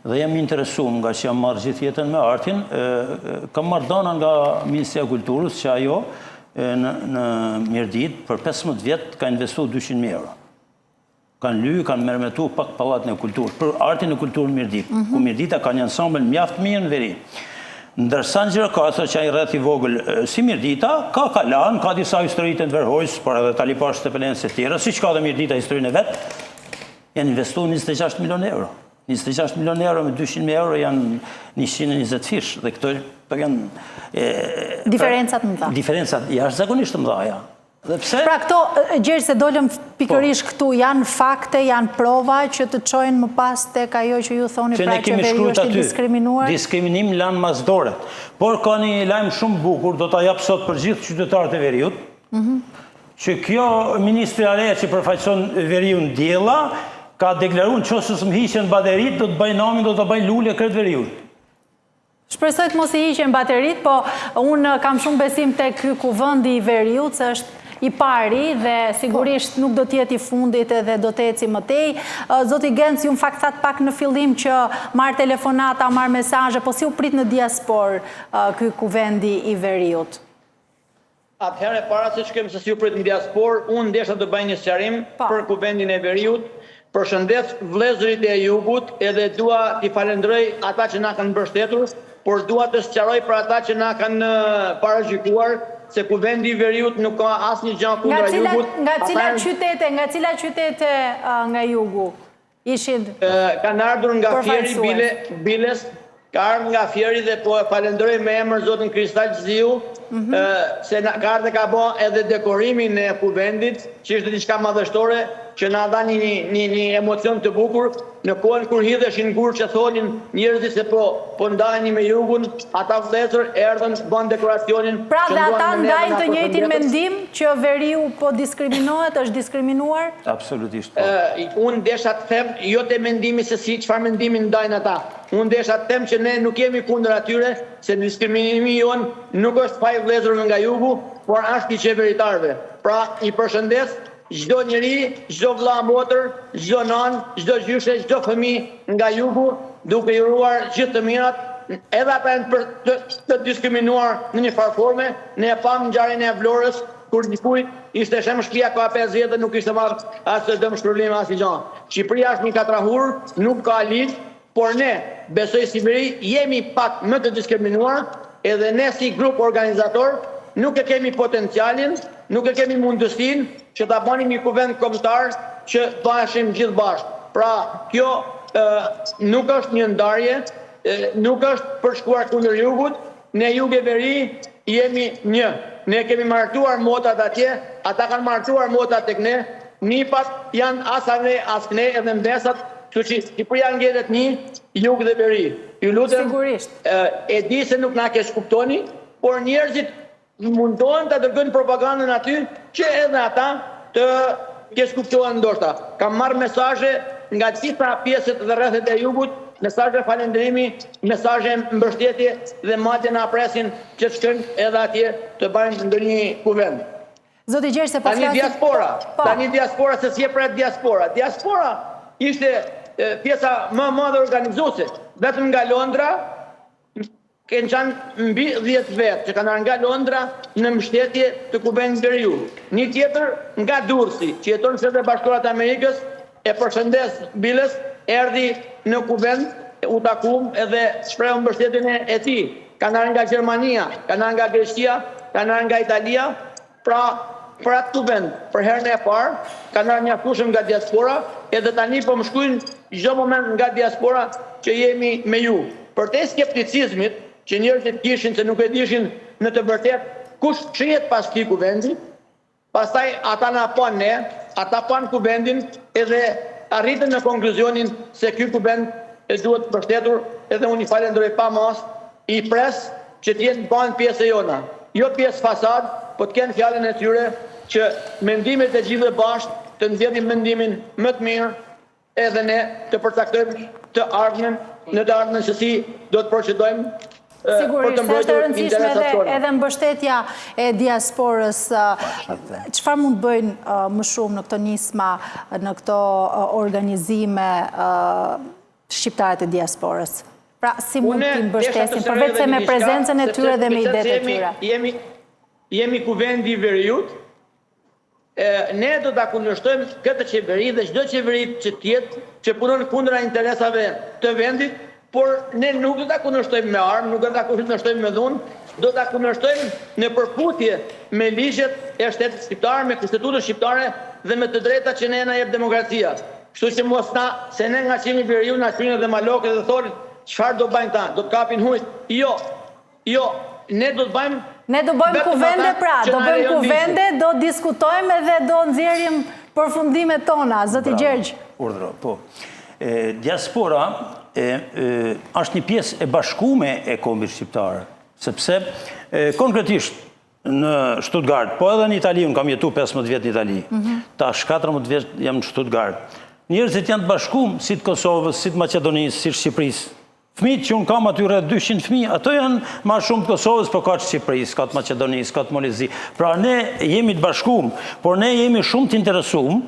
dhe jam interesuar nga që jam marrë gjithë jetën me artin, e, kam marrë dhëna nga Ministria e Kulturës që ajo e, në në Mirditë për 15 vjet ka investuar 200.000 euro. Kanë ly, kanë meremetu pak pallatin e kulturës, për artin e kulturën në Mirditë, mm -hmm. ku Mirdita ka një ansambël mjaft mirë në veri. Ndërsa në Gjirokastër që ai rreth i vogël si Mirdita, ka kalan, ka disa histori të Enver Hoxhës, por edhe të Ali Pashë Tepelenës e tjera, siç ka dhe Mirdita historinë e vet, janë investuar 26 milionë euro. 26 milionë euro me 200.000 euro janë 120 fish dhe këto këto janë e, diferencat të mëdha. Diferencat jashtëzakonisht të mëdha. Dhe pse? Pra këto, Gjergj, se dolëm pikërisht po. këtu, janë fakte, janë prova që të çojnë më pas tek ajo që ju thoni pra që veriu është i diskriminuar? Diskriminim lanë mas dore. Por ka një lajm shumë bukur, do ta jap sot për gjithë qytetarët e veriut, mhm. që kjo ministrja e re që përfaqëson veriun Diella, ka deklaruar në qoftë se s'më hiqen bateritë, do të bëj namin, do të bëj lule krejt veriun. Shpresoj të mos i hiqen bateritë, po unë kam shumë besim te ky kuvendi i veriut, se është i pari dhe sigurisht nuk do të jetë i fundit edhe do të eci më tej. Zoti Genc, ju në fakt thatë pak në fillim që marr telefonata, marr mesazhe, po si u prit në diasporë ky kuvendi i veriut? Atëherë para se të shkojmë se si u prit në diasporë, unë desha të bëj një sqarim po. për Kuvendin e Veriut. Përshëndes vëllezërit e Jugut edhe dua t'i falënderoj ata që na kanë mbështetur, por dua të sqaroj për ata që na kanë paragjykuar se Kuvendi i Veriut nuk ka asnjë gjë kundra Jugut. Nga cilat qytete, nga cilat qytete nga Jugu? Ishin Kanë ardhur nga Fieri bile, biles, ka ardhur nga Fieri dhe po e falenderoj me emër zotin Kristal Ziu, mm -hmm. se na, ka ardhur dhe ka bo edhe dekorimin e kuvendit, që ishte diçka madhështore, që na dha një, një, një emocion të bukur, në kohën kur hidheshin gurë që thonin njerëzit se po, po ndaheni me jugun, ata vëllezër erdhën bën dekoracionin. Pra dhe ata ndajnë të njëjtin mendim që veriu po diskriminohet, është diskriminuar? Absolutisht po. Unë desha të them, jo te mendimi se si, çfarë mendimi ndajnë ata. Unë desha të them që ne nuk jemi kundër atyre, se diskriminimi jonë nuk është faj vëllezërve nga jugu, por është i qeveritarëve. Pra, i përshëndes çdo njeri, çdo vëlla motër, çdo nanë, çdo gjyshe, çdo fëmijë nga jugu, duke i uruar gjithë të mirat, edhe ata janë për të, të diskriminuar në një farë forme, ne e pamë ngjarjen e Vlorës, Kur dikujt ishte shemb shtëpia ka 5 vjet dhe nuk kishte marrë as dëmshpërblim asnjë gjë. Shqipëria është një katrahurë, nuk ka ligj, por ne, besoj si veri, jemi pak më të diskriminuar, edhe ne si grup organizator nuk e kemi potencialin, nuk e kemi mundësinë që ta bënim një kuvend kombëtar që bëheshim gjithë bashkë. Pra, kjo ë, nuk është një ndarje, nuk është për shkuar kundër jugut, Ne jug e veri jemi një. Ne kemi martuar motrat atje, ata kanë martuar motrat tek ne, nipat janë as anej as knej edhe mbesat, kështu që Shqipëria ngelet një, jug dhe veri. Ju lutem, Sigurisht. e di se nuk na keqkuptoni, por njerëzit mundohen ta dërgojnë propagandën aty që edhe ata të keqkuptohen ndoshta. Kam marrë mesazhe nga të gjitha pjesët dhe rrethet e jugut, mesazhe falënderimi, mesazhe mbështetje dhe madje na presin që të shkojmë edhe atje të bëjmë ndonjë kuvend. Zoti Gjergj se po Tani diaspora, po. tani diaspora se si e pret diaspora. Diaspora ishte pjesa më e madhe organizuese, vetëm nga Londra, Kenë qenë mbi 10 vetë që kanë ardhur nga Londra në mbështetje të Kuvendit Veriut. Një tjetër nga Durrësi, që jeton në Shtetet e Bashkuara të Amerikës, e përshëndes Biles, erdhi në Kuvend. u takum edhe shprehu mbështetjen e tij. Kanë ardhur nga Gjermania, kanë ardhur nga Greqia, kanë ardhur nga Italia, pra për atë kuvend, për herën e parë, kanë ardhur mjaftueshëm nga diaspora, edhe tani po më shkruajnë çdo moment nga diaspora që jemi me ju. Përtej skepticizmit që njerëzit kishin se nuk e dishin në të vërtetë kush fshihet pas këtij kuvendi, Pastaj ata na panë ne, ata panë kuvendin edhe arritën në konkluzionin se ky kuvend duhet mbështetur edhe unë i falenderoj pa masë, i pres që të jenë bëhen pjesë e jona, jo pjesë fasadë, po të kenë fjalën e tyre që mendimet e gjithëve bashkë të nxjerrim mendimin më të mirë edhe ne të përcaktojmë të ardhmen, në të ardhmen se si do të procedojmë për të mbrojtur interesat tona. Edhe mbështetja e diasporës, çfarë mund të bëjnë më shumë në këto nisma, në këto organizime shqiptarët e diasporës? Pra, si mund t'i mbështesin, përveç se me prezencën e tyre dhe me idetë e tyre? Jemi kuvendi i veriut, Ne do ta kundërshtojmë këtë qeveri dhe çdo qeveri që të jetë që punon kundra interesave të vendit, por ne nuk do ta kundërshtojmë me armë, nuk do ta kundërshtojmë me dhunë, do ta kundërshtojmë në përputhje me ligjet e shtetit shqiptar, me kushtetutën shqiptare dhe me të drejtat që ne na jep demokracia. Kështu që mos na, se ne ngaqë jemi veriu na quajnë edhe malokë dhe thonë çfarë do bëjnë këta, do të kapin huqtë. Jo, Jo, ne do të bëjmë Ne do bëjmë kuvende pra, do bëjmë kuvende, do diskutojmë edhe do nxjerrim përfundimet tona, zoti Gjergj. Urdhëro, po. Diaspora është një pjesë e bashkume e kombit shqiptar, sepse konkretisht në Stuttgart, po edhe në Itali, unë kam jetu 15 vjet në Itali, mhm. tash 14 vjet jam në Stuttgart. Njerëzit janë të bashkum, si të Kosovës, si të Maqedonisë, si të Shqipërisë. Fëmijët që unë kam aty rreth 200 fëmijë, ato janë ma shumë të Kosovës, po ka të Shqipërisë, ka të Maqedonisë, ka të Malit Zi. Pra ne jemi të bashkum, por ne jemi shumë të interesum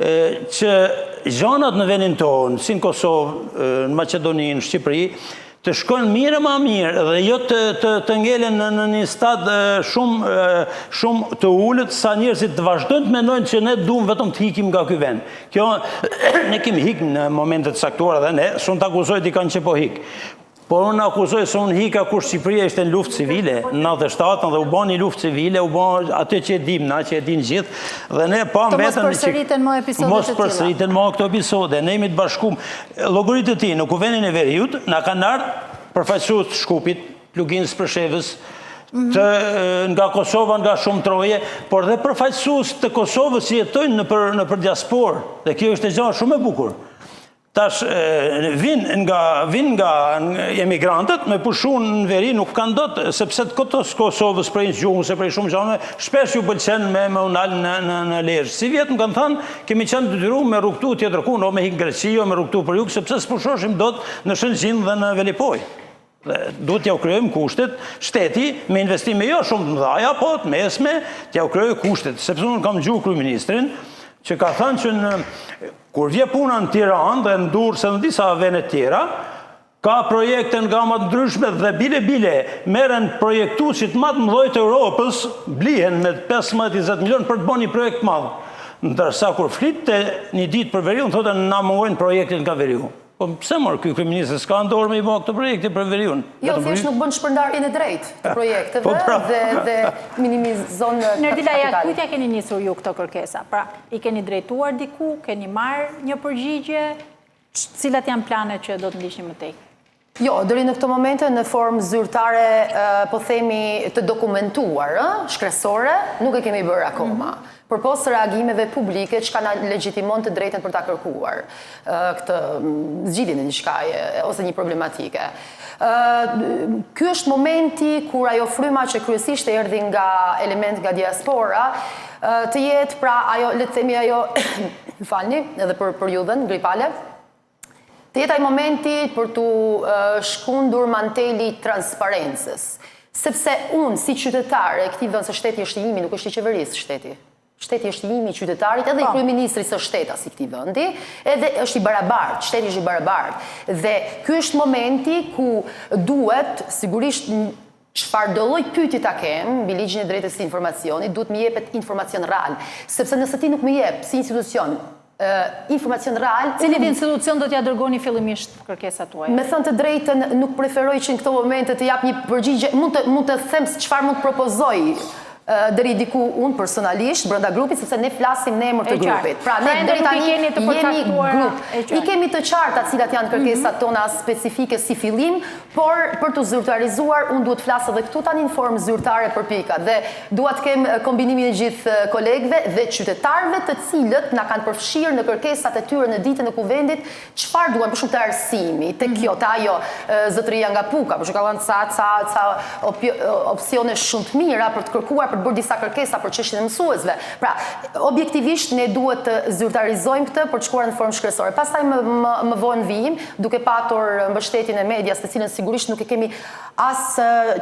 që gjanat në vendin tonë, si në Kosovë, në Maqedoni, në Shqipëri, të shkojnë mirë e ma mirë dhe jo të, të, të ngelen në, në një stad shumë, shumë të ulët, sa njerëzit të vazhdojnë të mendojnë që ne duam vetëm të hikim nga ky vend. Kjo, ne kemi hik në momente të caktuara dhe ne, s'un të akuzoj dikan që po hik. Por unë akuzoj se unë hika kur Shqipëria ishte në luftë civile, në 97 dhe u bë një luftë civile, u bë atë që e dim, na që e din gjithë, dhe ne pamë vetëm... Të mos përsëriten më episode të tilla. Mos përsëriten më këto episode, ne jemi të bashkum. Llogarite ti, në kuvendin e veriut, na kanë ardhë përfaqësues të Shkupit, Luginës Preshevës, të nga Kosova, nga shumë troje, por dhe përfaqësues të Kosovës që jetojnë nëpër, nëpër diasporë, dhe kjo është gjë shumë e bukur. Tash vin nga vin nga emigrantët me pushu në veri nuk kanë dot sepse të këto Kosovës prej gjuhës e prej shumë gjanave shpesh ju pëlqen me me u nal në në në Lezhë. Sivjet më kanë thënë kemi qenë detyruar me rrugtu tjetërkund o me hik në Greqi o me rrugtu për jug sepse s'pushoshim dot në Shëngjin dhe në Velipojë. Dhe duhet t'jau krijojmë kushtet, shteti me investime jo shumë të mëdhaja, po të mesme, t'jau krijojë kushtet, sepse unë kam ngju kryeministrin që ka thënë që në kur vje puna në Tiranë dhe në Durrës e në disa vende tjera, ka projekte në gama të ndryshme dhe bile bile merren projektuesit më të mëdhenj të Europës, blihen me 15-20 milion për të bërë një projekt të madh. Ndërsa kur flitte një ditë për veriun, thotë na mungojnë projektet nga veriu. Po pse mor ky kryeministër s'ka në dorë me i bë këto projekte për veriun? Jo, thjesht nuk bën shpërndarjen e drejtë të projekteve po, pra. dhe dhe minimizon Nerdila, ja kujt ja keni nisur ju këto kërkesa? Pra, i keni drejtuar diku, keni marrë një përgjigje, cilat janë planet që do të ndiqni më tej? Jo, deri në këto momente në formë zyrtare, po themi të dokumentuar, ë, shkresore, nuk e kemi bërë akoma. Mhm. Përpos reagimeve publike çka na legjitimon të drejtën për ta kërkuar këtë zgjidhjen e diçkaje ose një problematike. Ky është momenti kur ajo fryma që kryesisht erdhi nga element nga diaspora, të jetë pra ajo, le të themi ajo, më falni, edhe për periudhën gripale, Të jetë ai momenti për t'u shkundur manteli i transparencës. Sepse unë si qytetare e këtij vendi, se shteti është i imi, nuk është i qeverisë shteti. Shteti është i imi, i qytetarit, edhe i po. kryeministrit se shtetas i këtij vendi, edhe është i barabartë, shteti është i barabartë. Dhe ky është momenti ku duhet sigurisht çfarëdo lloj pyetje ta kem mbi ligjin e drejtës së informacionit, duhet më jepet informacion real, sepse nëse ti nuk më jep si institucion. Informacion real. Cilit institucion do t'ia dërgoni fillimisht kërkesat tuaja? Me thënë të drejtën, nuk preferoj që në këto momente të jap një përgjigje, mund të mund të them se çfarë mund të propozoj deri diku unë personalisht brenda grupit, sepse ne flasim në emër të grupit. Pra ne pra, deri tani jemi grup. I kemi të qarta cilat janë kërkesat mhm. tona specifike si fillim, Por, për t'u zyrtarizuar, unë duhet të flas edhe këtu tani në formë zyrtare për pikat dhe dua të kem kombinimin e gjithë kolegëve dhe qytetarëve të cilët na kanë përfshirë në kërkesat e tyre në ditën e kuvendit çfarë duan, për shembull te arsimi, te kjo, te ajo, zotëria nga Puka, për shembull ka dhënë ca ca ca opsione shumë të mira për të kërkuar për të bërë disa kërkesa për çështjen e mësuesve. Pra, objektivisht ne duhet të zyrtarizojmë këtë për të shkuar në formë shkresore. Pastaj më më më vonë vijim, duke patur mbështetjen e medias, të cilën sigurisht nuk e kemi as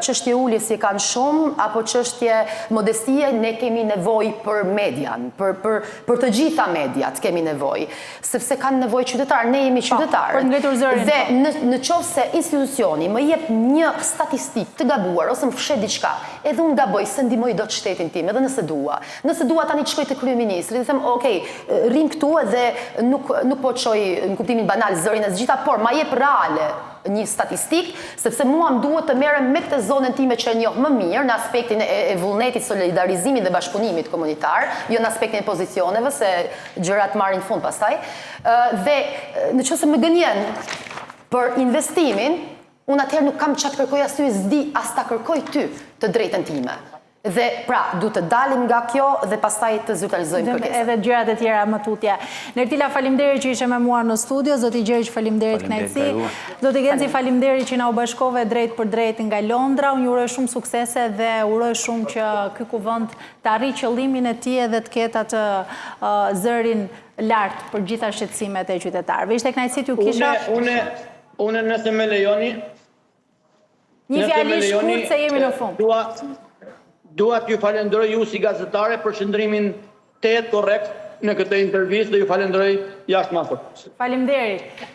çështje ulje si e kanë shumë, apo çështje modestie, ne kemi nevojë për median, për për për të gjitha mediat kemi nevojë, sepse kanë nevojë qytetarët, ne jemi po, qytetarët. Për të ngritur zërin. Dhe po. në në qoftë se institucioni më jep një statistikë të gabuar ose më fsheh diçka, edhe unë gaboj, s'e ndihmoj dot shtetin tim, edhe nëse dua. Nëse dua tani të shkoj te kryeministri dhe them, ok, rrim këtu edhe nuk nuk po çoj në kuptimin banal zërin e të gjitha, por ma jep reale një statistikë, sepse mua më duhet të merrem me këtë zonën time që e njoh më mirë në aspektin e, e vullnetit, solidarizimit dhe bashkëpunimit komunitar, jo në aspektin e pozicioneve, se gjërat marrin fund pastaj. Dhe në qoftë se më gënjen për investimin, unë atëherë nuk kam ça të kërkoj as ty, s'di as ta kërkoj ty të drejtën time. Dhe pra, duhet të dalim nga kjo dhe pastaj të zyrtarizojmë kërkesën. Edhe gjërat e tjera më tutje. Nertila, faleminderit që ishe me mua në studio, zoti Gjergj, faleminderit kënaqësi. Zoti Genci, faleminderit që na u bashkove drejtpërdrejt nga Londra. Unë ju uroj shumë suksese dhe uroj shumë që ky kuvend të arrijë qëllimin e tij edhe të ketë atë zërin lart për gjitha shqetësimet e qytetarëve. Ishte kënaqësi t'ju kisha. Unë, unë nëse më lejoni, Një fjali shkurt se jemi në fund. Dua, dua t'ju falenderoj ju si gazetare për qëndrimin tejet korrekt në këtë intervistë dhe ju falenderoj jashtë mase. Faleminderit.